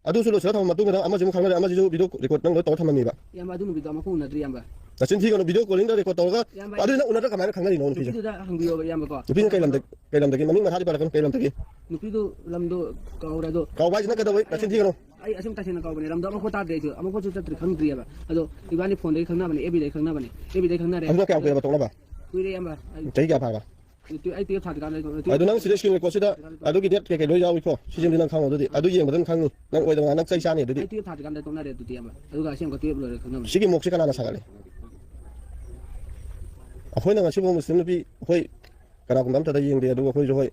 ꯑꯗꯨꯁꯨ ꯂꯣꯏꯁꯤꯜꯂ ꯊꯝꯃ ꯃꯇꯨꯡꯗ ꯑꯃꯁꯨ ꯑꯃꯨꯛ ꯈꯪꯅꯔꯦ, ꯑꯃꯁꯤꯁꯨ video record ꯅꯪ ꯂꯣꯏ ꯇꯧꯔ ꯊꯝꯃꯝꯃꯤꯕ꯫ ꯏꯌꯥꯝꯕ, ꯑꯗꯨ ꯅꯨꯃꯤꯠꯇꯣ ꯑꯃꯐꯥꯎ ꯎꯅꯗ꯭ꯔꯤ, ꯏꯌꯥꯝꯕ꯫ ꯅꯆꯤꯟ ꯊꯤꯒꯅꯨ, video callingꯗ record ꯇꯧꯔꯒ, ꯏꯌꯥꯝꯕ, ꯑꯗꯨ ꯅꯪ ꯎꯅꯗ꯭ꯔ ꯀꯃꯥꯏꯅ ꯈꯪꯅꯔꯤꯅꯣ ꯅꯨꯄꯤꯁꯦ? ꯅꯨꯄꯤꯗꯨꯗ ꯍꯪꯕꯤꯌꯣꯕ, ꯏꯌꯥꯝꯕꯀꯣ꯫ ꯅꯨꯄꯤꯅ ꯀꯩ ꯂꯝꯗ-, ꯀꯩ ꯂꯝꯗꯒꯤ? ꯃꯃꯤꯡ ꯃꯊꯥꯗꯤ ꯄꯜꯂꯛꯀꯅꯨ, ꯀꯩ ꯂꯝꯗꯒꯤ? ꯅꯨꯄꯤꯗꯨ ꯂꯝꯗꯣ ꯀꯥꯎꯔꯦ, ꯑꯗꯣ ꯀꯥꯎꯕ ꯍꯥꯏꯁꯤ ꯅꯪ ꯀꯩꯗꯧꯕꯩ ꯅꯆꯤꯟ ꯊꯤꯒꯅꯨ? ꯑꯩ ꯑꯁꯨꯝ ꯇꯁꯦꯡꯅ ꯀꯥꯎꯕꯅꯦ, ꯂꯝꯗꯣ ꯑꯃꯐꯥꯎ ꯇꯥꯗ꯭ꯔꯦ ꯑꯩꯁꯨ, ꯑꯃꯐꯥꯎꯁꯨ ꯆꯠꯇ꯭ꯔꯤ, ꯈꯪꯗ꯭ꯔꯤꯑꯕ꯫ ꯑꯗꯣ ꯏꯕꯥꯅꯤ phoneꯗꯒꯤ ꯈꯪꯅꯕꯅꯦ, FBꯗꯒꯤ ꯈꯪꯅꯕꯅꯦ, FBꯗꯒꯤ ꯈꯪꯅꯔꯦ꯫ ꯑꯗꯨꯅ ꯀꯌꯥꯝ ꯀꯨꯏꯔꯕ ꯇꯣꯛꯅꯕ? ꯀꯨꯏꯔꯦ, ꯏꯌꯥꯝꯕ꯫ ꯑꯩ ꯆꯍꯤ ꯀꯌꯥ ꯐꯥꯔꯕ? ꯑꯗꯨ ꯑꯩ twelve ꯊꯥꯗ꯭ꯔꯤꯀꯥꯟꯗ ꯑꯩ ꯑꯗꯨ ꯅꯪ ꯁꯤꯗ screen record ꯁꯤꯗ ꯑꯗꯨꯒꯤ date ꯀꯩꯀꯩ ꯂꯣꯏ ꯌꯥꯎꯏꯀꯣ꯫ ꯁꯤꯁꯤꯃꯗꯤ ꯅꯪ ꯈꯪꯉꯣ ꯑꯗꯨꯗꯤ꯫ ꯑꯗꯨ ꯌꯦꯡꯕꯗ ꯑꯗꯨꯝ ꯈꯪꯅꯤ꯫ ꯅꯪ ꯑꯣꯏꯗꯕ ꯉꯥꯡ-, ꯅꯪ ꯆꯩ ꯆꯥꯅꯤ ꯑꯗꯨꯗꯤ꯫ ꯑꯩ twelve ꯊꯥꯗ꯭ꯔꯤꯀꯥꯟꯗ ꯇꯣꯛꯅꯔꯦ ꯑꯗꯨꯗꯤ, ꯏꯌꯥꯝꯕ꯫ ꯑꯗꯨꯒ ꯑꯁꯦꯡꯕ twelve ꯂꯣꯏꯔꯦ ꯈꯪꯅꯕꯅꯤ꯫ ꯁꯤꯒꯤ ꯃꯣꯛꯁꯦ ꯀꯅꯥꯅ ꯁꯥꯒꯠꯂꯤ? ꯑꯩꯈꯣꯏꯅ ꯉꯁꯤꯐꯥꯎ ꯃꯨꯁꯂꯤꯝ ꯅꯨꯄꯤ ꯑꯩꯈꯣꯏ ꯀꯅꯥꯒꯨꯝꯕ ꯑꯝꯇꯗ ꯌꯦꯡꯗꯦ, ꯑꯗꯨꯒ ꯑꯩꯈꯣꯏꯁꯨ ꯍꯣꯏ,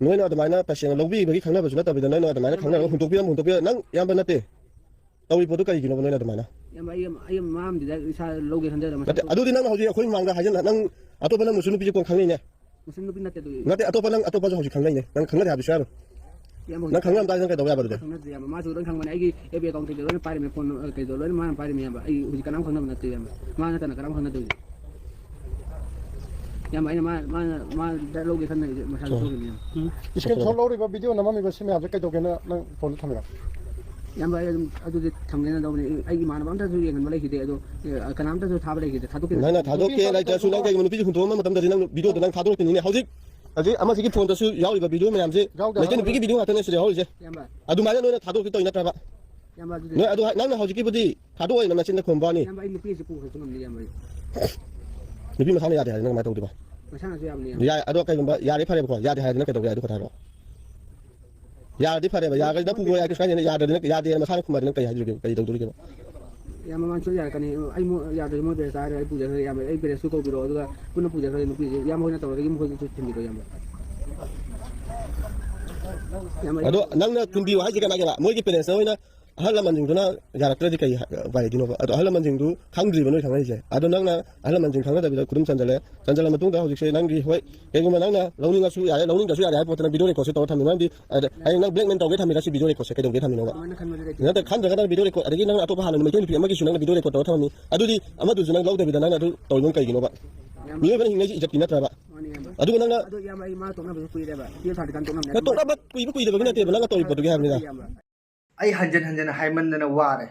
ꯅꯣꯏꯅ ꯑꯗꯨꯃꯥꯏꯅ ꯇꯁꯦꯡꯅ ꯂꯧꯕꯤꯕꯒꯤ ꯈꯪꯅꯕꯁꯨ ꯅꯠꯇꯕꯤꯗ, ꯅꯣꯏꯅ ꯑꯗꯨꯃꯥꯏꯅ ꯏꯌꯥꯝꯕ, ꯈꯪꯅꯔꯒ ꯑꯩ ꯍꯨꯟꯗꯣꯛꯄꯤꯔꯝ-, ꯍꯨꯟꯗꯣꯛꯄꯤꯔꯝ-, ꯅꯪ ꯏꯌꯥꯝꯕ ꯅꯠꯇꯦ꯫ ꯇꯧꯔꯤ ꯄꯣꯠꯇꯣ ꯀꯔꯤꯒꯤꯅꯣꯕ ꯅꯣꯏꯅ ꯑꯗꯨꯃꯥꯏꯅ? ꯏꯌꯥꯝꯕ, ꯑꯩ ꯑꯃ, ꯑꯩ ꯑꯃ ꯑꯃꯗꯤ ꯏꯁꯥ ꯂꯧꯒꯦ ꯈꯟꯖꯗꯕ ꯅꯠꯇꯦ, ꯃꯁꯛꯇꯣ꯫ ꯑꯗꯨꯗꯤ ꯅꯪꯅ ꯍꯧꯖꯤꯛ ꯑꯩꯈꯣꯏ ꯃꯃꯥꯡꯗ ꯍꯥꯏꯖꯟ-, ꯅꯪ ꯑꯇꯣꯞꯄ ꯅꯪ ꯃꯨꯁꯨ ꯅꯨꯄꯤꯁꯦ ꯀꯣꯟ ꯈꯪꯅꯩꯅꯦ꯫ ꯃꯨꯁꯨ ꯅꯨꯄꯤ ꯅꯠꯇꯦ ꯑꯗꯨꯗꯤ꯫ ꯅꯠꯇꯦ, ꯑꯇꯣꯞꯄ ꯅꯪ ꯑꯇꯣꯞꯄꯁꯨ ꯍꯧꯖꯤꯛ ꯈꯪꯅꯩꯅꯦ꯫ ꯅꯪ ꯈꯪꯅꯗꯦ ꯍꯥꯏꯕꯁꯨ ꯌꯥꯔꯣꯏ꯫ ꯏꯌꯥꯝꯕ, ꯅꯪ ꯈꯪꯅꯔꯝ ꯇꯥꯔꯗꯤ ꯅꯪ ꯀꯩꯗꯧꯕ ꯌꯥꯕ ꯑꯗꯨꯗꯤ? ꯈꯪꯅꯗꯦ ꯏꯌꯥꯝꯕ, ꯃꯥꯁꯨ ꯂꯣꯏ ꯈꯪꯕꯅꯦ꯫ ꯑꯩꯒꯤ F B account ꯀꯩꯗꯣ ꯂꯣꯏꯅ ꯄꯥꯏꯔꯤꯃꯦ, phone, ꯑ, ꯀꯩꯗꯣ ꯂꯣꯏꯅ ꯃꯥꯅ ꯄꯥꯏꯔꯤꯃꯦ ꯏꯌꯥꯝꯕ꯫ ꯑꯩ ꯍꯧꯖꯤꯛ ꯀꯅꯥꯝ ꯈꯪꯅꯕ ꯅꯠꯇꯦ ꯏꯌꯥꯝꯕ꯫ ꯃꯥ ꯅꯠꯇꯅ ꯀꯅꯥꯝ ꯈꯪꯅꯗꯕꯅꯤ꯫ ꯏꯌꯥꯝꯕ, ꯑꯩꯅ ꯃꯥ, ꯃꯥꯅ, ꯃꯥ ꯂꯧꯒꯦ ꯈꯟꯅ ꯃꯁꯥꯅ ꯎꯝ꯫ ꯊꯣꯛꯈꯤꯕꯅꯤ ꯏꯌꯥꯝꯕ꯫ ꯎꯝ꯫ Screenshot ꯂꯧꯔꯤꯕ video ꯅꯝꯃꯝꯃꯤꯕ ꯁꯤ ꯃꯌꯥꯝꯁꯦ ꯀꯩꯗꯧꯒꯦꯅ ꯅꯪ phoneꯗ ꯊꯝꯃꯤꯔꯣ? ꯏꯌꯥꯝꯕ, ꯑꯩ ꯑꯗꯨꯝ ꯑꯗꯨꯗꯤ ꯊꯝꯒꯦꯅ ꯇꯧꯕꯅꯦ꯫ ꯑꯩ, ꯑꯩꯒꯤ ꯏꯃꯥꯟꯅꯕ ꯑꯝꯇꯁꯨ ꯌꯦꯡꯍꯟꯕ ꯂꯩꯈꯤꯗꯦ, ꯑꯗꯣ, ꯑꯦ, ꯀꯅꯥꯝꯇꯁꯨ ꯊꯥꯕ ꯂꯩꯈꯤꯗꯦ, ꯊꯥꯗꯣꯛꯈꯤꯕꯅꯦ꯫ ꯅꯪꯅ ꯊꯥꯗꯣꯛꯀꯦ ꯂꯩꯇ꯭ꯔꯁꯨ ꯅꯪ ꯀꯩꯒꯨꯝꯕ ꯅꯨꯄꯤꯁꯦ ꯍꯨꯟꯗꯣꯛꯑꯝꯕ ꯃꯇꯝꯗꯗꯤ ꯅꯪ videoꯗꯣ ꯅꯪ ꯊꯥꯗꯣꯔꯛꯇꯣꯏꯅꯤꯅꯦ꯫ ꯍꯧꯖꯤꯛ, ꯍꯧꯖꯤꯛ ꯑꯃꯁꯤꯒꯤ phoneꯗꯁꯨ ꯌꯥꯎꯔꯤꯕ video ꯃꯌꯥꯝꯁꯦ ꯌꯥꯎꯗꯦ, ꯃꯩꯇꯩ ꯌꯥꯎꯗꯦ꯫ ꯅꯨꯄꯤꯒꯤ video ꯉꯥꯛꯇꯅꯦ ꯁꯤꯗ ꯌꯥꯎꯔꯤꯁꯦ꯫ ꯏꯌꯥꯝꯕ꯫ ꯑꯗꯨꯃꯥꯏꯅ ꯅꯣꯏꯅ ꯊꯥꯗꯣꯛꯀꯦ ꯇꯧꯔꯤ ꯅꯠꯇ꯭ꯔꯕ? ꯏꯌꯥꯝꯕ, ꯑꯗꯨꯗꯤ ꯅꯣꯏ ꯑꯗꯨ ꯍꯥꯏ-, ꯅꯪꯅ ꯍꯧꯖꯤꯛꯀꯤꯕꯨꯗꯤ ꯊꯥꯗꯣꯛꯑꯣꯏꯅ ꯃꯆꯤꯟꯗ ꯈꯨꯝꯕ ꯋꯥꯅꯤ꯫ ꯏꯌꯥꯝꯕ, ꯑꯩ ꯅꯨꯄꯤꯁꯦ ꯄꯨꯈ꯭ꯔꯁꯨ ꯉꯝꯗꯦ, ꯏꯌꯥꯝꯕ, ꯑꯩ꯫ ꯅꯨꯄꯤ ꯃꯁꯥꯅ ꯌꯥꯗꯦ ꯍꯥꯏꯔꯗꯤ ꯅꯪ ꯀꯃꯥꯏꯅ ꯇꯧꯗꯣꯏꯕ? ꯃꯁꯥꯅꯁꯨ ꯌꯥꯕꯅꯦ, ꯏꯌꯥꯝꯕ꯫ ꯌꯥꯏ, ꯑꯗꯣ ꯀꯩꯒꯨꯝꯕ ꯌꯥꯔꯦ ꯐꯔꯦꯕꯀꯣ, ꯌꯥꯗꯦ ꯍꯥꯏꯔꯗꯤ ꯅꯪ ꯀꯩꯗꯧꯒꯦ ꯍꯥꯏ? ꯑꯗꯨ ꯈꯛꯇ ꯍꯥꯏꯔꯛꯑꯣ꯫ ꯌꯥꯔꯗꯤ ꯐꯔꯦꯕ, ꯌꯥꯔꯒꯗꯤ ꯅꯪ ꯄꯨꯈ꯭ꯔꯣ ꯌꯥꯏ, ꯀꯩꯁꯨ ꯀꯥꯏꯗꯦ꯫ ꯌꯥꯗ꯭ꯔꯗꯤ ꯅꯪ, ꯌꯥꯗꯦꯅ ꯃꯁꯥꯅ ꯈꯨꯝꯃꯗꯤ ꯅꯪ ꯀꯩ ꯍꯥꯏꯗꯣꯔꯤꯒꯦ? ꯀꯩ ꯇꯧꯗꯣꯔꯤꯒꯦꯕ? ꯏꯌꯥꯝꯕ, ꯃꯥꯅ ꯁꯨꯡꯌꯥ ꯌꯥꯔꯛꯀꯅꯤ꯫ ꯑꯩ ꯃꯣ-, ꯌꯥꯗ꯭ꯔꯗꯤ ꯃꯣꯏ parents ꯍꯥꯏꯔꯒ ꯑꯩ ꯄꯨꯖꯈ꯭ꯔꯒꯦ, ꯏꯌꯥꯝꯕ꯫ ꯑꯩ parentsꯇꯨ ꯀꯧꯕꯤꯔꯛꯑꯣ, ꯑꯗꯨꯒ ꯄꯨꯟꯅ ꯄꯨꯖꯈ꯭ꯔꯒꯦ ꯅꯨꯄꯤꯁꯦ꯫ ꯏꯌꯥꯝꯕ ꯍꯣꯏꯅ ꯇꯧꯔꯒ ꯌꯨꯝ ꯍꯣꯏꯗꯁꯨ ꯊꯤꯟꯕꯤꯔꯣ, ꯏꯌꯥꯝꯕ꯫ ꯏꯌꯥꯝꯕ, ꯑꯗꯣ ꯅꯪꯅ ꯊꯤꯟꯕꯤꯌꯨ ꯍꯥꯏꯁꯦ ꯀꯅꯥꯒꯤꯅꯣ? ꯃꯣꯏꯒꯤ parentsꯅ ꯑꯣꯏꯅ ꯑꯍꯜ ꯂꯃꯟꯁꯤꯡꯗꯨꯅ ꯌꯥꯔꯛꯇ꯭ꯔꯗꯤ ꯀꯩ ꯍꯥꯏ-, ꯎꯄꯥꯏ ꯂꯩꯗꯣꯏꯅꯣꯕ? ꯑꯗꯣ ꯑꯍꯜ ꯂꯃꯟꯁꯤꯡꯗꯨ ꯈꯪꯗ꯭ꯔꯤꯕ ꯅꯣꯏ ꯈꯪꯅꯔꯤꯁꯦ꯫ ꯑꯗꯣ ꯅꯪꯅ ꯑꯍꯜ ꯂꯃꯟꯁꯤꯡ ꯈꯪꯅꯗꯕꯤꯗ ꯈꯨꯗꯨꯝ ꯆꯟꯖꯜꯂꯦ꯫ ꯆꯟꯖꯜꯂ ꯃꯇꯨꯡꯗ ꯍꯧꯖꯤꯛꯁꯦ ꯅꯪꯒꯤ, ꯍꯣꯏ, ꯀꯩꯒꯨꯝꯕ ꯅꯪꯅ ꯂꯧꯅꯤꯡꯉꯁꯨ ꯌꯥꯔꯦ, ꯂꯧꯅꯤꯡꯗ꯭ꯔꯁꯨ ꯌꯥꯔꯦ ꯍꯥꯏꯕ ꯄꯣꯠꯇ ꯅꯪ video recordꯁꯦ ꯇꯧꯔ ꯊꯝꯃꯤꯅꯣ? ꯍꯥꯏꯕꯗꯤ, ꯑꯗ, ꯍꯌꯦꯡ ꯅꯪ blackmail ꯇꯧꯒꯦ ꯊꯝꯃꯤꯔ ꯁꯤ video recordꯁꯦ? ꯀꯩꯗꯧꯒꯦ ꯊꯝꯃꯤꯅꯣꯕ? ꯑꯗꯨꯃꯥꯏꯅ ꯈꯟꯕꯗꯤ ꯂꯩꯇꯦ꯫ ꯅꯠꯇꯦ, ꯈꯟꯗ꯭ꯔꯒ ꯅꯪ video record, ꯑꯗꯒꯤ ꯅꯪꯅ ꯑꯇꯣꯞꯄ ꯍꯥꯟꯅ ꯃꯩꯇꯩ ꯅꯨꯄꯤ ꯑꯃꯒꯤꯁꯨ ꯅꯪꯅ video record ꯇꯧꯔ ꯊꯝꯃꯝꯃꯤ꯫ ꯑꯗꯨꯗꯤ ꯑꯃꯗꯨꯁꯨ ꯅꯪ ꯂꯧꯗꯕꯤꯗ ꯅꯪꯅ ꯑꯗꯨ ꯇꯧꯔꯤꯗꯣ ꯀꯩꯒꯤꯅꯣꯕ? ꯏꯌꯥꯝꯕ꯫ ꯃꯤꯑꯣꯏꯕꯅ ꯍꯤꯡꯅꯩꯁꯦ ꯏꯖꯠꯀꯤ ꯅꯠꯇ꯭ꯔꯕ? ꯃꯥꯅꯤ, ꯏꯌꯥꯝꯕ꯫ ꯑꯗꯨꯒ ꯅꯪꯅ ꯑꯗꯣ, ꯏꯌꯥꯝꯕ, ꯑꯩ ꯃꯥ ꯇꯣꯛꯅꯕꯁꯨ ꯀꯨꯏꯔꯦꯕ꯫ Twelve ꯊꯥꯔꯇꯤ ꯀꯥꯟ ꯇꯣꯛꯅꯕꯅꯦ꯫ ꯅꯪ ꯇꯣꯛꯅꯕ ꯀꯨꯏꯕ ꯀꯨꯏꯗꯕꯒꯤ ꯅꯠꯇꯦꯕ, ꯅꯪꯅ ꯇꯧꯔꯤ ꯄꯣꯠꯇꯨꯒꯤ ꯍꯥꯏꯕꯅꯤꯗ꯫ ꯏꯌꯥꯝꯕ꯫ ꯑꯩ ꯍꯟꯖꯟ ꯍꯟꯖꯟ ꯍꯥꯏꯃꯟꯗꯅ ꯋꯥꯔꯦ꯫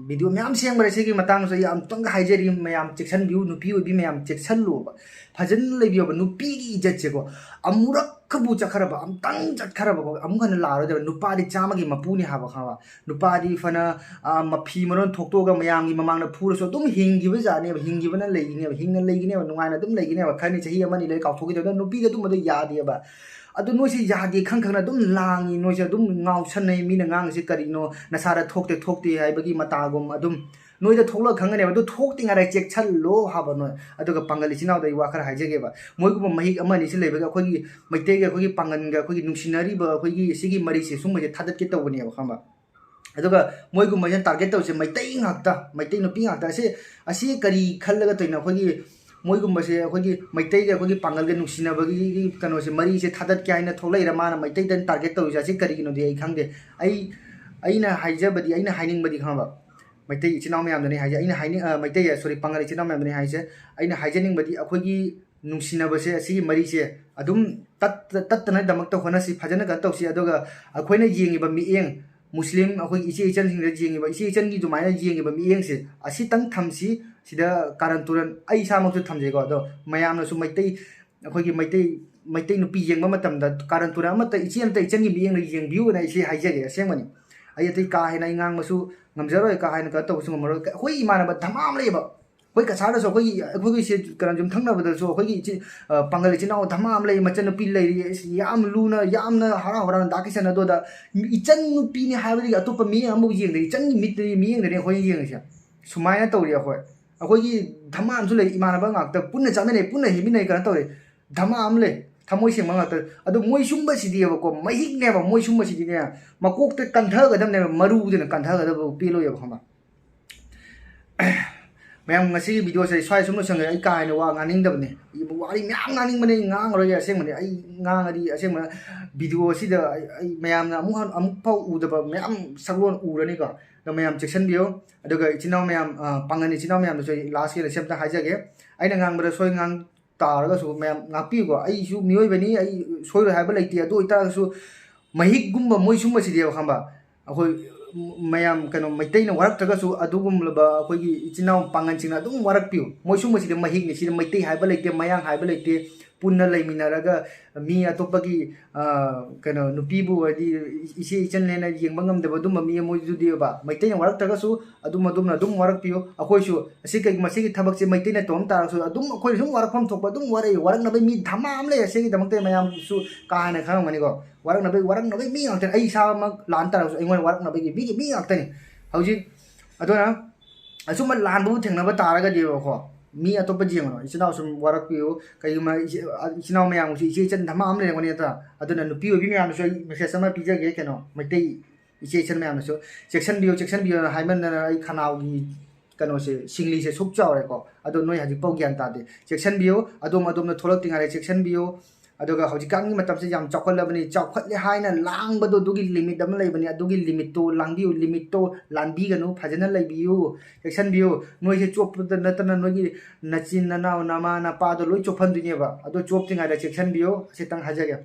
Video ꯃꯌꯥꯝ ꯁꯦꯝꯈ꯭ꯔꯦ꯫ ꯁꯤꯒꯤ ꯃꯇꯥꯡꯁꯨ ꯑꯩ ꯑꯃꯨꯛꯇꯪꯒ ꯍꯥꯏꯖꯔꯤ, ꯃꯌꯥꯝ ꯆꯦꯛꯁꯤꯟꯕꯤꯌꯨ, ꯅꯨꯄꯤ ꯑꯣꯏꯕꯤ ꯃꯌꯥꯝ ꯆꯦꯛꯁꯤꯜꯂꯨꯕ, ꯐꯖꯅ ꯂꯩꯕꯤꯌꯣꯕ꯫ ꯅꯨꯄꯤꯒꯤ ꯏꯖꯠꯁꯦꯀꯣ, ꯑꯃꯨꯔꯛꯈꯕꯨ ꯆꯠꯈ꯭ꯔꯕ, ꯑꯃꯨꯛꯇꯪ ꯆꯠꯈ꯭ꯔꯕꯀꯣ, ꯑꯃꯨꯛ ꯍꯟꯅ ꯂꯥꯛꯑꯔꯣꯏꯗꯕ꯫ ꯅꯨꯄꯥꯗꯤ ꯆꯥꯝꯃꯒꯤ ꯃꯄꯨꯅꯤ ꯍꯥꯏꯕ, ꯈꯪꯉꯕ? ꯅꯨꯄꯥꯗꯤ ꯐꯅ, ꯑ, ꯃꯐꯤ ꯃꯔꯣꯟ ꯊꯣꯛꯇꯣꯛꯑꯒ ꯃꯌꯥꯝꯒꯤ ꯃꯃꯥꯡꯗ ꯐꯨꯔꯁꯨ ꯑꯗꯨꯝ ꯍꯤꯡꯈꯤꯕ ꯖꯥꯠꯅꯦꯕ, ꯍꯤꯡꯈꯤꯕꯅ ꯂꯩꯈꯤꯅꯦꯕ, ꯍꯤꯡꯅ ꯂꯩꯈꯤꯅꯦꯕ, ꯅꯨꯡꯉꯥꯏꯅ ꯑꯗꯨꯝ ꯂꯩꯈꯤꯅꯦꯕ꯫ ꯈꯔꯅꯤ ꯆꯍꯤ ꯑꯃꯅꯤ ꯂꯩ ꯀꯥꯎꯊꯣꯛꯈꯤꯗꯕꯗ ꯅꯨꯄꯤꯗ ꯑꯗꯨꯝꯕꯗꯣ ꯌꯥꯗꯦꯕ꯫ ꯑꯗꯨ ꯅꯣꯏꯁꯦ ꯌꯥꯗꯦ ꯈꯪ ꯈꯪꯅ ꯑꯗꯨꯝ ꯂꯥꯡꯉꯤ, ꯅꯣꯏꯁꯦ ꯑꯗꯨꯝ ꯉꯥꯎꯁꯟꯅꯩ, ꯃꯤꯅ ꯉꯥꯡꯉꯤꯁꯦ ꯀꯔꯤꯅꯣ, ꯅꯁꯥꯗ ꯊꯣꯛꯇꯦ ꯊꯣꯛꯇꯦ ꯍꯥꯏꯕꯒꯤ ꯃꯇꯥꯒꯨꯝ ꯑꯗꯨꯝ ꯅꯣꯏꯗ ꯊꯣꯛꯂꯒ ꯈꯪꯒꯅꯦꯕ꯫ ꯑꯗꯨ ꯊꯣꯛꯇ꯭ꯔꯤꯉꯩꯗ ꯆꯦꯛꯁꯜꯂꯣ ꯍꯥꯏꯕ ꯅꯣꯏ꯫ ꯑꯗꯨꯒ ꯄꯥꯡꯒꯜ ꯏꯆꯤꯟ ꯏꯅꯥꯎꯗ ꯑꯩ ꯋꯥ ꯈꯔ ꯍꯥꯏꯖꯒꯦꯕ꯫ ꯃꯣꯏꯒꯨꯝꯕ ꯃꯍꯤꯛ ꯑꯃ ꯑꯅꯤꯁꯤ ꯂꯩꯕꯒꯤ ꯑꯩꯈꯣꯏꯒꯤ ꯃꯩꯇꯩꯒ ꯑꯩꯈꯣꯏꯒꯤ ꯄꯥꯡꯒꯜꯒ ꯑꯩꯈꯣꯏꯒꯤ ꯅꯨꯡꯁꯤꯅꯔꯤꯕ ꯑꯩꯈꯣꯏꯒꯤ ꯁꯤꯒꯤ ꯃꯔꯤꯁꯦ ꯁꯨꯝꯕꯁꯦ ꯊꯥꯗꯠꯀꯦ ꯇꯧꯕꯅꯦꯕ, ꯈꯪꯕ? ꯑꯗꯨꯒ ꯃꯣꯏꯒꯨꯝꯕꯁꯤꯅ ꯇꯥꯔꯒꯦꯠ ꯇꯧꯔꯤꯁꯦ ꯃꯩꯇꯩ ꯉꯥꯛꯇ, ꯃꯩꯇꯩ ꯅꯨꯄꯤ ꯉꯥꯛꯇ꯫ ꯑꯁꯤ, ꯑꯁꯤ ꯀꯔꯤ ꯈꯜꯂꯒ ꯇꯧꯔꯤꯅꯣ? ꯑꯩꯈꯣꯏꯒꯤ ꯃꯣꯏꯒꯨꯝꯕꯁꯦ ꯑꯩꯈꯣꯏꯒꯤ ꯃꯩꯇꯩꯒ ꯑꯩꯈꯣꯏꯒꯤ ꯄꯥꯡꯒꯜꯒ ꯅꯨꯡꯁꯤꯅꯕꯒꯤ ꯀꯩꯅꯣꯁꯦ, ꯃꯔꯤꯁꯦ ꯊꯥꯗꯠꯀꯦ ꯍꯥꯏꯅ ꯊꯣꯛꯂꯛꯏꯔ ꯃꯥꯅ ꯃꯩꯇꯩꯗ ꯇꯥꯔꯒꯦꯠ ꯇꯧꯔꯤꯁꯦ? ꯑꯁꯤ ꯀꯔꯤꯒꯤꯅꯣꯗꯤ ꯑꯩ ꯈꯪꯗꯦ꯫ ꯑꯩ, ꯑꯩꯅ ꯍꯥꯏꯖꯕꯗꯤ, ꯑꯩꯅ ꯍꯥꯏꯅꯤꯡꯕꯗꯤ, ꯈꯪꯉꯕ? ꯃꯩꯇꯩ ꯏꯆꯤꯟ ꯏꯅꯥꯎ ꯃꯌꯥꯝꯗꯅꯤ ꯍꯥꯏꯁꯦ꯫ ꯑꯩꯅ ꯍꯥꯏꯅꯤꯡ-, ꯑ, ꯃꯩꯇꯩ, ꯁꯣꯔꯤ, ꯄꯥꯡꯒꯜ ꯏꯆꯤꯟ ꯏꯅꯥꯎ ꯃꯌꯥꯝꯗꯅꯤ ꯍꯥꯏꯁꯦ꯫ ꯑꯩꯅ ꯍꯥꯏꯖꯅꯤꯡꯕꯗꯤ, ꯑꯩꯈꯣꯏꯒꯤ ꯅꯨꯡꯁꯤꯅꯕꯁꯦ, ꯑꯁꯤꯒꯤ ꯃꯔꯤꯁꯦ ꯑꯗꯨꯝ ꯇꯠ-, ꯇꯠꯇꯅꯕꯗꯃꯛꯇ ꯍꯣꯠꯅꯁꯤ, ꯐꯖꯅ ꯀꯩꯅꯣ ꯇꯧꯁꯤ꯫ ꯑꯗꯨꯒ ꯑꯩꯈꯣꯏꯅ ꯌꯦꯡꯉꯤꯕ ꯃꯤꯠꯌꯦꯡ, ꯃꯨꯁꯂꯤꯝ ꯑꯩꯈꯣꯏꯒꯤ ꯏꯆꯦ ꯏꯆꯟꯁꯤꯡꯗ ꯌꯦꯡꯉꯤꯕ, ꯏꯆꯦ ꯏꯆꯟꯒꯤ ꯑꯗꯨꯃꯥꯏꯅ ꯌꯦꯡꯉꯤꯕ ꯃꯤꯠꯌꯦꯡꯁꯦ, ꯑꯁꯤꯇꯪ ꯊꯝꯁꯤ꯫ ꯁꯤꯗ ꯀꯥꯔꯟ ꯇꯨꯔꯟ, ꯑꯩ ꯏꯁꯥꯃꯛꯁꯨ ꯊꯝꯖꯩꯀꯣ, ꯑꯗꯣ ꯃꯌꯥꯝꯅꯁꯨ ꯃꯩꯇꯩ, ꯑꯩꯈꯣꯏꯒꯤ ꯃꯩꯇꯩ, ꯃꯩꯇꯩ ꯅꯨꯄꯤ ꯌꯦꯡꯕ ꯃꯇꯝꯗ ꯀꯥꯔꯟ ꯇꯨꯔꯟ ꯑꯃꯠꯇ, ꯏꯆꯦ ꯑꯃꯠꯇ ꯏꯆꯟꯒꯤ ꯃꯤꯠꯌꯦꯡꯗ ꯌꯦꯡꯕꯤꯌꯨꯅ ꯑꯩꯁꯦ ꯍꯥꯏꯖꯒꯦ꯫ ꯑꯁꯦꯡꯕꯅꯤ, ꯑꯩ ꯑꯇꯩ ꯀꯥ ꯍꯦꯟꯅ ꯑꯩ ꯉꯥꯡꯕꯁꯨ ꯉꯝꯖꯔꯣꯏ, ꯀꯥ ꯍꯦꯟꯅ ꯀꯩꯅꯣ ꯇꯧꯕꯁꯨ ꯉꯝꯃꯔꯣꯏ꯫ ꯑꯩꯈꯣꯏ ꯏꯃꯥꯟꯅꯕ ꯙꯃꯥ ꯑꯃ ꯂꯩꯌꯦꯕ, ꯑꯩꯈꯣꯏ ꯀꯁꯥꯔꯗꯁꯨ, ꯑꯩꯈꯣꯏꯒꯤ, ꯑꯩꯈꯣꯏꯒꯤ ꯁꯤ ꯀꯩꯅꯣ, ꯌꯨꯝꯊꯪꯅꯕꯗꯁꯨ ꯑꯩꯈꯣꯏꯒꯤ ꯏꯆꯦ, ꯑ, ꯄꯥꯡꯒꯜ ꯏꯆꯤꯟ ꯏꯅꯥꯎ ꯙꯃꯥ ꯑꯃ ꯂꯩ, ꯃꯆꯟꯅꯨꯄꯤ ꯂꯩꯔꯤ꯫ ꯑꯁ, ꯌꯥꯝ ꯂꯨꯅ, ꯌꯥꯝꯅ ꯍꯔꯥꯎ ꯍꯔꯥꯎꯅ ꯗꯥ ꯀꯤꯁꯟ ꯑꯗꯣꯗ ꯏꯆꯟ ꯅꯨꯄꯤꯅꯤ ꯍꯥꯏꯕꯗꯒꯤ ꯑꯇꯣꯞꯄ ꯃꯤꯠꯌꯦꯡ ꯑꯃꯐꯥꯎ ꯌꯦꯡꯗꯦ, ꯏꯆꯟꯒꯤ ꯃꯤꯠꯇꯒꯤ ꯃꯤꯠꯌꯦꯡꯗꯅꯦ ꯑꯩꯈꯣꯏꯅ ꯌꯦꯡꯉꯤꯁꯦ꯫ ꯁꯨꯃꯥꯏꯅ ꯇꯧꯔꯤ ꯑꯩꯈꯣꯏ꯫ ꯑꯩꯈꯣꯏꯒꯤ ꯙꯃꯥ ꯑꯃꯁꯨ ꯂꯩ, ꯏꯃꯥꯟꯅꯕ ꯉꯥꯛꯇ ꯄꯨꯟꯅ ꯆꯥꯃꯤꯟꯅꯩ, ꯄꯨꯟꯅ ꯍꯤꯡꯃꯤꯟꯅꯩ, ꯀꯩꯅꯣ ꯇꯧꯔꯦ꯫ ꯙꯃꯥ ꯑꯃ ꯂꯩ, ꯊꯃꯣꯏ ꯁꯦꯡꯕ ꯉꯥꯛꯇ꯫ ꯑꯗꯣ ꯃꯣꯏ ꯁꯨꯝꯕꯁꯤꯗꯤꯕꯀꯣ, ꯃꯍꯤꯛꯅꯦꯕ, ꯃꯣꯏ ꯁꯨꯝꯕꯁꯤꯗꯤꯅꯦ, ꯃꯀꯣꯛꯇ ꯀꯟꯊꯒꯗꯕꯅꯦꯕ, ꯃꯔꯨꯗꯨꯅ ꯀꯟꯊꯒꯗꯕ ꯄꯦꯜꯂꯣꯏꯌꯦꯕ, ꯈꯪꯕ꯭ꯔꯥ? ꯃꯌꯥꯝ, ꯉꯁꯤꯒꯤ ꯚꯤꯗꯤꯑꯣꯁꯦ ꯑꯩ ꯁ꯭ꯋꯥꯏ ꯁꯨꯝ ꯂꯣꯏꯁꯟꯈ꯭ꯔꯦ꯫ ꯑꯩ ꯀꯥ ꯍꯦꯟꯅ ꯋꯥ ꯉꯥꯡꯅꯤꯡꯗꯕꯅꯦ꯫ ꯋꯥꯔꯤ ꯃꯌꯥꯝ ꯉꯥꯡꯅꯤꯡꯕꯅꯦ, ꯑꯩ ꯉꯥꯡꯉꯔꯣꯏꯒꯦ꯫ ꯑꯁꯦꯡꯕꯅꯦ, ꯑꯩ ꯉꯥꯡꯉꯗꯤ, ꯑꯁꯦꯡꯕ ꯚꯤꯗꯤꯑꯣ ꯑꯁꯤꯗ ꯑꯩ, ꯑꯩ ꯃꯌꯥꯝꯅ ꯑꯃꯨꯛ ꯍꯟ-, ꯑꯃꯨꯛ ꯐꯥꯎ ꯎꯗꯕ ꯃꯌꯥꯝ ꯁꯛꯂꯣꯟ ꯎꯔꯅꯤꯀꯣ꯫ ꯑꯗꯣ ꯃꯌꯥꯝ ꯆꯦꯛꯁꯤꯟꯕꯤꯌꯨ꯫ ꯑꯗꯨꯒ ꯏꯆꯤꯟ ꯏꯅꯥꯎ ꯃꯌꯥꯝ, ꯑ, ꯄꯥꯡꯒꯜ ꯏꯆꯤꯟ ꯏꯅꯥꯎ ꯃꯌꯥꯝꯗꯁꯨ ꯑꯩ ꯂꯥꯁꯀꯤ ꯑꯣꯏꯅ ꯁꯤ ꯑꯝꯇ ꯍꯥꯏꯖꯒꯦ꯫ ꯑꯩꯅ ꯉꯥꯡꯕꯗ ꯁꯣꯏ ꯉꯥꯡ ꯇꯥꯔꯒꯁꯨ ꯃꯌꯥꯝ ꯉꯥꯛꯄꯤꯌꯨꯀꯣ꯫ ꯑꯩꯁꯨ ꯃꯤꯑꯣꯏꯕꯅꯤ, ꯑꯩ ꯁꯣꯏꯔꯣꯏ ꯍꯥꯏꯕ ꯂꯩꯇꯦ꯫ ꯑꯗꯨ ꯑꯣꯏꯇꯥꯔꯒꯁꯨ ꯃꯍꯤꯛꯒꯨꯝꯕ ꯃꯣꯏ ꯁꯨꯝꯕꯁꯤꯗꯤꯕ, ꯈꯪꯕ, ꯑꯩꯈꯣꯏ ꯃꯌꯥꯝ, ꯀꯩꯅꯣ, ꯃꯩꯇꯩꯅ ꯋꯥꯔꯛꯇ꯭ꯔꯒꯁꯨ ꯑꯗꯨꯒꯨꯝꯂꯕ ꯑꯩꯈꯣꯏꯒꯤ ꯏꯆꯤꯟ ꯏꯅꯥꯎ ꯄꯥꯡꯒꯜꯁꯤꯡꯅ ꯑꯗꯨꯝ ꯋꯥꯔꯛꯄꯤꯌꯨ꯫ ꯃꯣꯏ ꯁꯨꯝꯕꯁꯤꯗꯤ ꯃꯍꯤꯛꯅꯤ꯫ ꯁꯤꯗ ꯃꯩꯇꯩ ꯍꯥꯏꯕ ꯂꯩꯇꯦ, ꯃꯌꯥꯡ ꯍꯥꯏꯕ ꯂꯩꯇꯦ꯫ ꯄꯨꯟꯅ ꯂꯩꯃꯤꯟꯅꯔꯒ ꯃꯤ ꯑꯇꯣꯞꯄꯒꯤ, ꯑ, ꯀꯩꯅꯣ, ꯅꯨꯄꯤꯕꯨ ꯍꯥꯏꯗꯤ ꯏꯆꯦ ꯏꯆꯟꯅꯦꯅ ꯌꯦꯡꯕ ꯉꯝꯗꯕ ꯑꯗꯨꯝꯕ ꯃꯤ ꯃꯣꯏꯗꯨꯗꯤꯕ, ꯃꯩꯇꯩꯅ ꯋꯥꯔꯛꯇ꯭ꯔꯒꯁꯨ ꯑꯗꯨꯝ ꯑꯗꯨꯝꯅ ꯑꯗꯨꯝ ꯋꯥꯔꯛꯄꯤꯌꯨ꯫ ꯑꯩꯈꯣꯏꯁꯨ ꯑꯁꯤ ꯀꯩ-, ꯃꯁꯤꯒꯤ ꯊꯕꯛꯁꯦ ꯃꯩꯇꯩꯅ ꯇꯧꯔꯝ ꯇꯥꯔꯒꯁꯨ ꯑꯗꯨꯝ ꯑꯩꯈꯣꯏꯅ ꯁꯨꯝ ꯋꯥꯔꯛꯐꯝ ꯊꯣꯛꯄ ꯑꯗꯨꯝ ꯋꯥꯔꯛꯏ꯫ ꯋꯥꯔꯛꯅꯕꯒꯤ ꯃꯤ ꯙꯃꯥ ꯑꯃ ꯂꯩ꯫ ꯑꯁꯤꯒꯤꯗꯃꯛꯇ ꯃꯌꯥꯝꯁꯨ ꯀꯥ ꯍꯦꯟꯅ ꯈꯪꯉꯝꯒꯅꯤꯀꯣ꯫ ꯋꯥꯔꯛꯅꯕꯒꯤ, ꯋꯥꯔꯛꯅꯕꯒꯤ ꯃꯤ ꯉꯥꯛꯇꯅꯤ꯫ ꯑꯩ ꯏꯁꯥꯃꯛ ꯂꯥꯟ ꯇꯥꯔꯒꯁꯨ ꯑꯩꯉꯣꯟꯗ ꯋꯥꯔꯛꯅꯕꯒꯤ ꯃꯤꯒꯤ ꯃꯤ ꯉꯥꯛꯇꯅꯤ꯫ ꯍꯧꯖꯤꯛ ꯑꯗꯨꯅ ꯑꯁꯨꯝꯕ ꯂꯥꯟꯕꯕꯨ ꯊꯦꯡꯅꯕ ꯇꯥꯔꯒꯗꯤꯕꯀꯣ, ꯃꯤ ꯑꯇꯣꯞꯄ ꯌꯦꯡꯉꯨꯅꯣ꯫ ꯏꯆꯤꯟ ꯏꯅꯥꯎ ꯁꯨꯝ ꯋꯥꯔꯛꯄꯤꯌꯨ꯫ ꯀꯩꯒꯨꯝꯕ ꯏꯆꯦ-, ꯏꯆꯤꯟ ꯏꯅꯥꯎ ꯃꯌꯥꯝꯒꯤꯁꯨ ꯏꯆꯦ ꯏꯆꯟ ꯙꯃꯥ ꯑꯃ ꯂꯩꯔꯝꯒꯅꯤ ꯅꯠꯇ꯭ꯔꯥ? ꯑꯗꯨꯅ ꯅꯨꯄꯤ ꯑꯣꯏꯕꯤ ꯃꯌꯥꯝꯗꯁꯨ ꯑꯩ ꯃꯦꯁꯦꯖ ꯑꯃ ꯄꯤꯖꯒꯦ, ꯀꯩꯅꯣ, ꯃꯩꯇꯩ ꯏꯆꯦ ꯏꯆꯟ ꯃꯌꯥꯝꯅꯁꯨ ꯆꯦꯛꯁꯤꯟꯕꯤꯌꯨ, ꯆꯦꯛꯁꯤꯟꯕꯤꯌꯨꯅ ꯍꯥꯏꯃꯟꯗꯅ ꯑꯩ ꯈꯅꯥꯎꯒꯤ ꯀꯩꯅꯣꯁꯦ, ꯁꯤꯡꯂꯤꯁꯦ ꯁꯨꯛ ꯆꯥꯎꯔꯦꯀꯣ꯫ ꯑꯗꯣ ꯅꯣꯏ ꯍꯧꯖꯤꯛꯐꯥꯎ ꯒ꯭ꯌꯥꯟ ꯇꯥꯗꯦ꯫ ꯆꯦꯛꯁꯤꯟꯕꯤꯌꯨ, ꯑꯗꯣꯝ ꯑꯗꯣꯝꯅ ꯊꯣꯛꯂꯛꯇ꯭ꯔꯤꯉꯩꯗ ꯆꯦꯛꯁꯤꯟꯕꯤꯌꯨ꯫ ꯑꯗꯨꯒ ꯍꯧꯖꯤꯛꯀꯥꯟꯒꯤ ꯃꯇꯝꯁꯦ ꯌꯥꯝ ꯆꯥꯎꯈꯠꯂꯕꯅꯤ, ꯆꯥꯎꯈꯠꯂꯦ ꯍꯥꯏꯅ ꯂꯥꯡꯕꯗꯣ ꯑꯗꯨꯒꯤ ꯂꯤꯃꯤꯠ ꯑꯃ ꯂꯩꯕꯅꯤ꯫ ꯑꯗꯨꯒꯤ ꯂꯤꯃꯤꯠꯇꯣ ꯂꯥꯡꯕꯤꯌꯨ, ꯂꯤꯃꯤꯠꯇꯣ ꯂꯥꯟꯕꯤꯒꯅꯨ, ꯐꯖꯅ ꯂꯩꯕꯤꯌꯨ, ꯆꯦꯛꯁꯤꯟꯕꯤꯌꯨ꯫ ꯅꯣꯏꯁꯦ ꯆꯣꯞꯄꯗ ꯅꯠꯇꯅ ꯅꯣꯏꯒꯤ ꯅꯆꯤꯟ ꯅꯅꯥꯎ, ꯅꯃꯥ ꯅꯄꯥꯗꯣ ꯂꯣꯏ ꯆꯣꯞꯍꯟꯗꯣꯏꯅꯦꯕ꯫ ꯑꯗꯣ ꯆꯣꯞꯇ꯭ꯔꯤꯉꯩꯗ ꯆꯦꯛꯁꯤꯟꯕꯤꯌꯨ, ꯑꯁꯤꯇꯪ ꯍꯥꯏꯖꯒꯦ꯫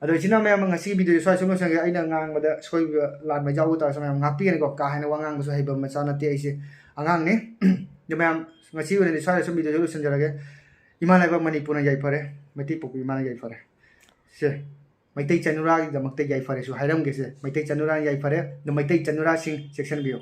ꯑꯗꯣ ꯏꯆꯤꯟ ꯏꯅꯥꯎ ꯃꯌꯥꯝ, ꯉꯁꯤꯒꯤ ꯚꯤꯗꯤꯑꯣꯁꯦ ꯁ꯭ꯋꯥꯏ ꯁꯨꯝ ꯂꯣꯏꯁꯟꯒꯦ꯫ ꯑꯩꯅ ꯉꯥꯡꯕꯗ ꯁꯣꯏꯕ ꯂꯥꯟꯕ ꯌꯥꯎꯕ ꯇꯥꯔꯁꯨ ꯃꯌꯥꯝ ꯉꯥꯛꯄꯤꯒꯅꯤꯀꯣ꯫ ꯀꯥ ꯍꯦꯟꯅ ꯋꯥ ꯉꯥꯡꯕꯁꯨ ꯍꯩꯕ ꯃꯆꯥ ꯅꯠꯇꯦ ꯑꯩꯁꯦ, ꯑꯉꯥꯡꯅꯤ꯫ ꯑꯗꯣ ꯃꯌꯥꯝ, ꯉꯁꯤ ꯑꯣꯏꯅꯗꯤ ꯁ꯭ꯋꯥꯏꯗ ꯁꯨꯝ ꯚꯤꯗꯤꯑꯣꯁꯦ ꯂꯣꯏꯁꯤꯟꯖꯔꯒꯦ꯫ ꯏꯃꯥ ꯂꯩꯕꯥꯛ ꯃꯅꯤꯄꯨꯔꯅ ꯌꯥꯏꯐꯔꯦ, ꯃꯩꯇꯩ ꯄꯣꯛꯄ ꯏꯃꯥꯅ ꯌꯥꯏꯐꯔꯦ꯫ ꯁꯦ, ꯃꯩꯇꯩ ꯆꯅꯨꯔꯥꯒꯤꯗꯃꯛꯇ ꯌꯥꯏꯐꯔꯦꯁꯨ ꯍꯥꯏꯔꯝꯒꯦꯁꯦ꯫ ꯃꯩꯇꯩ ꯆꯅꯨꯔꯥꯅ ꯌꯥꯏꯐꯔꯦ, ꯑꯗꯣ ꯃꯩꯇꯩ ꯆꯅꯨꯔꯥꯁꯤꯡ ꯆꯦꯛꯁꯤꯟꯕꯤꯌꯨ꯫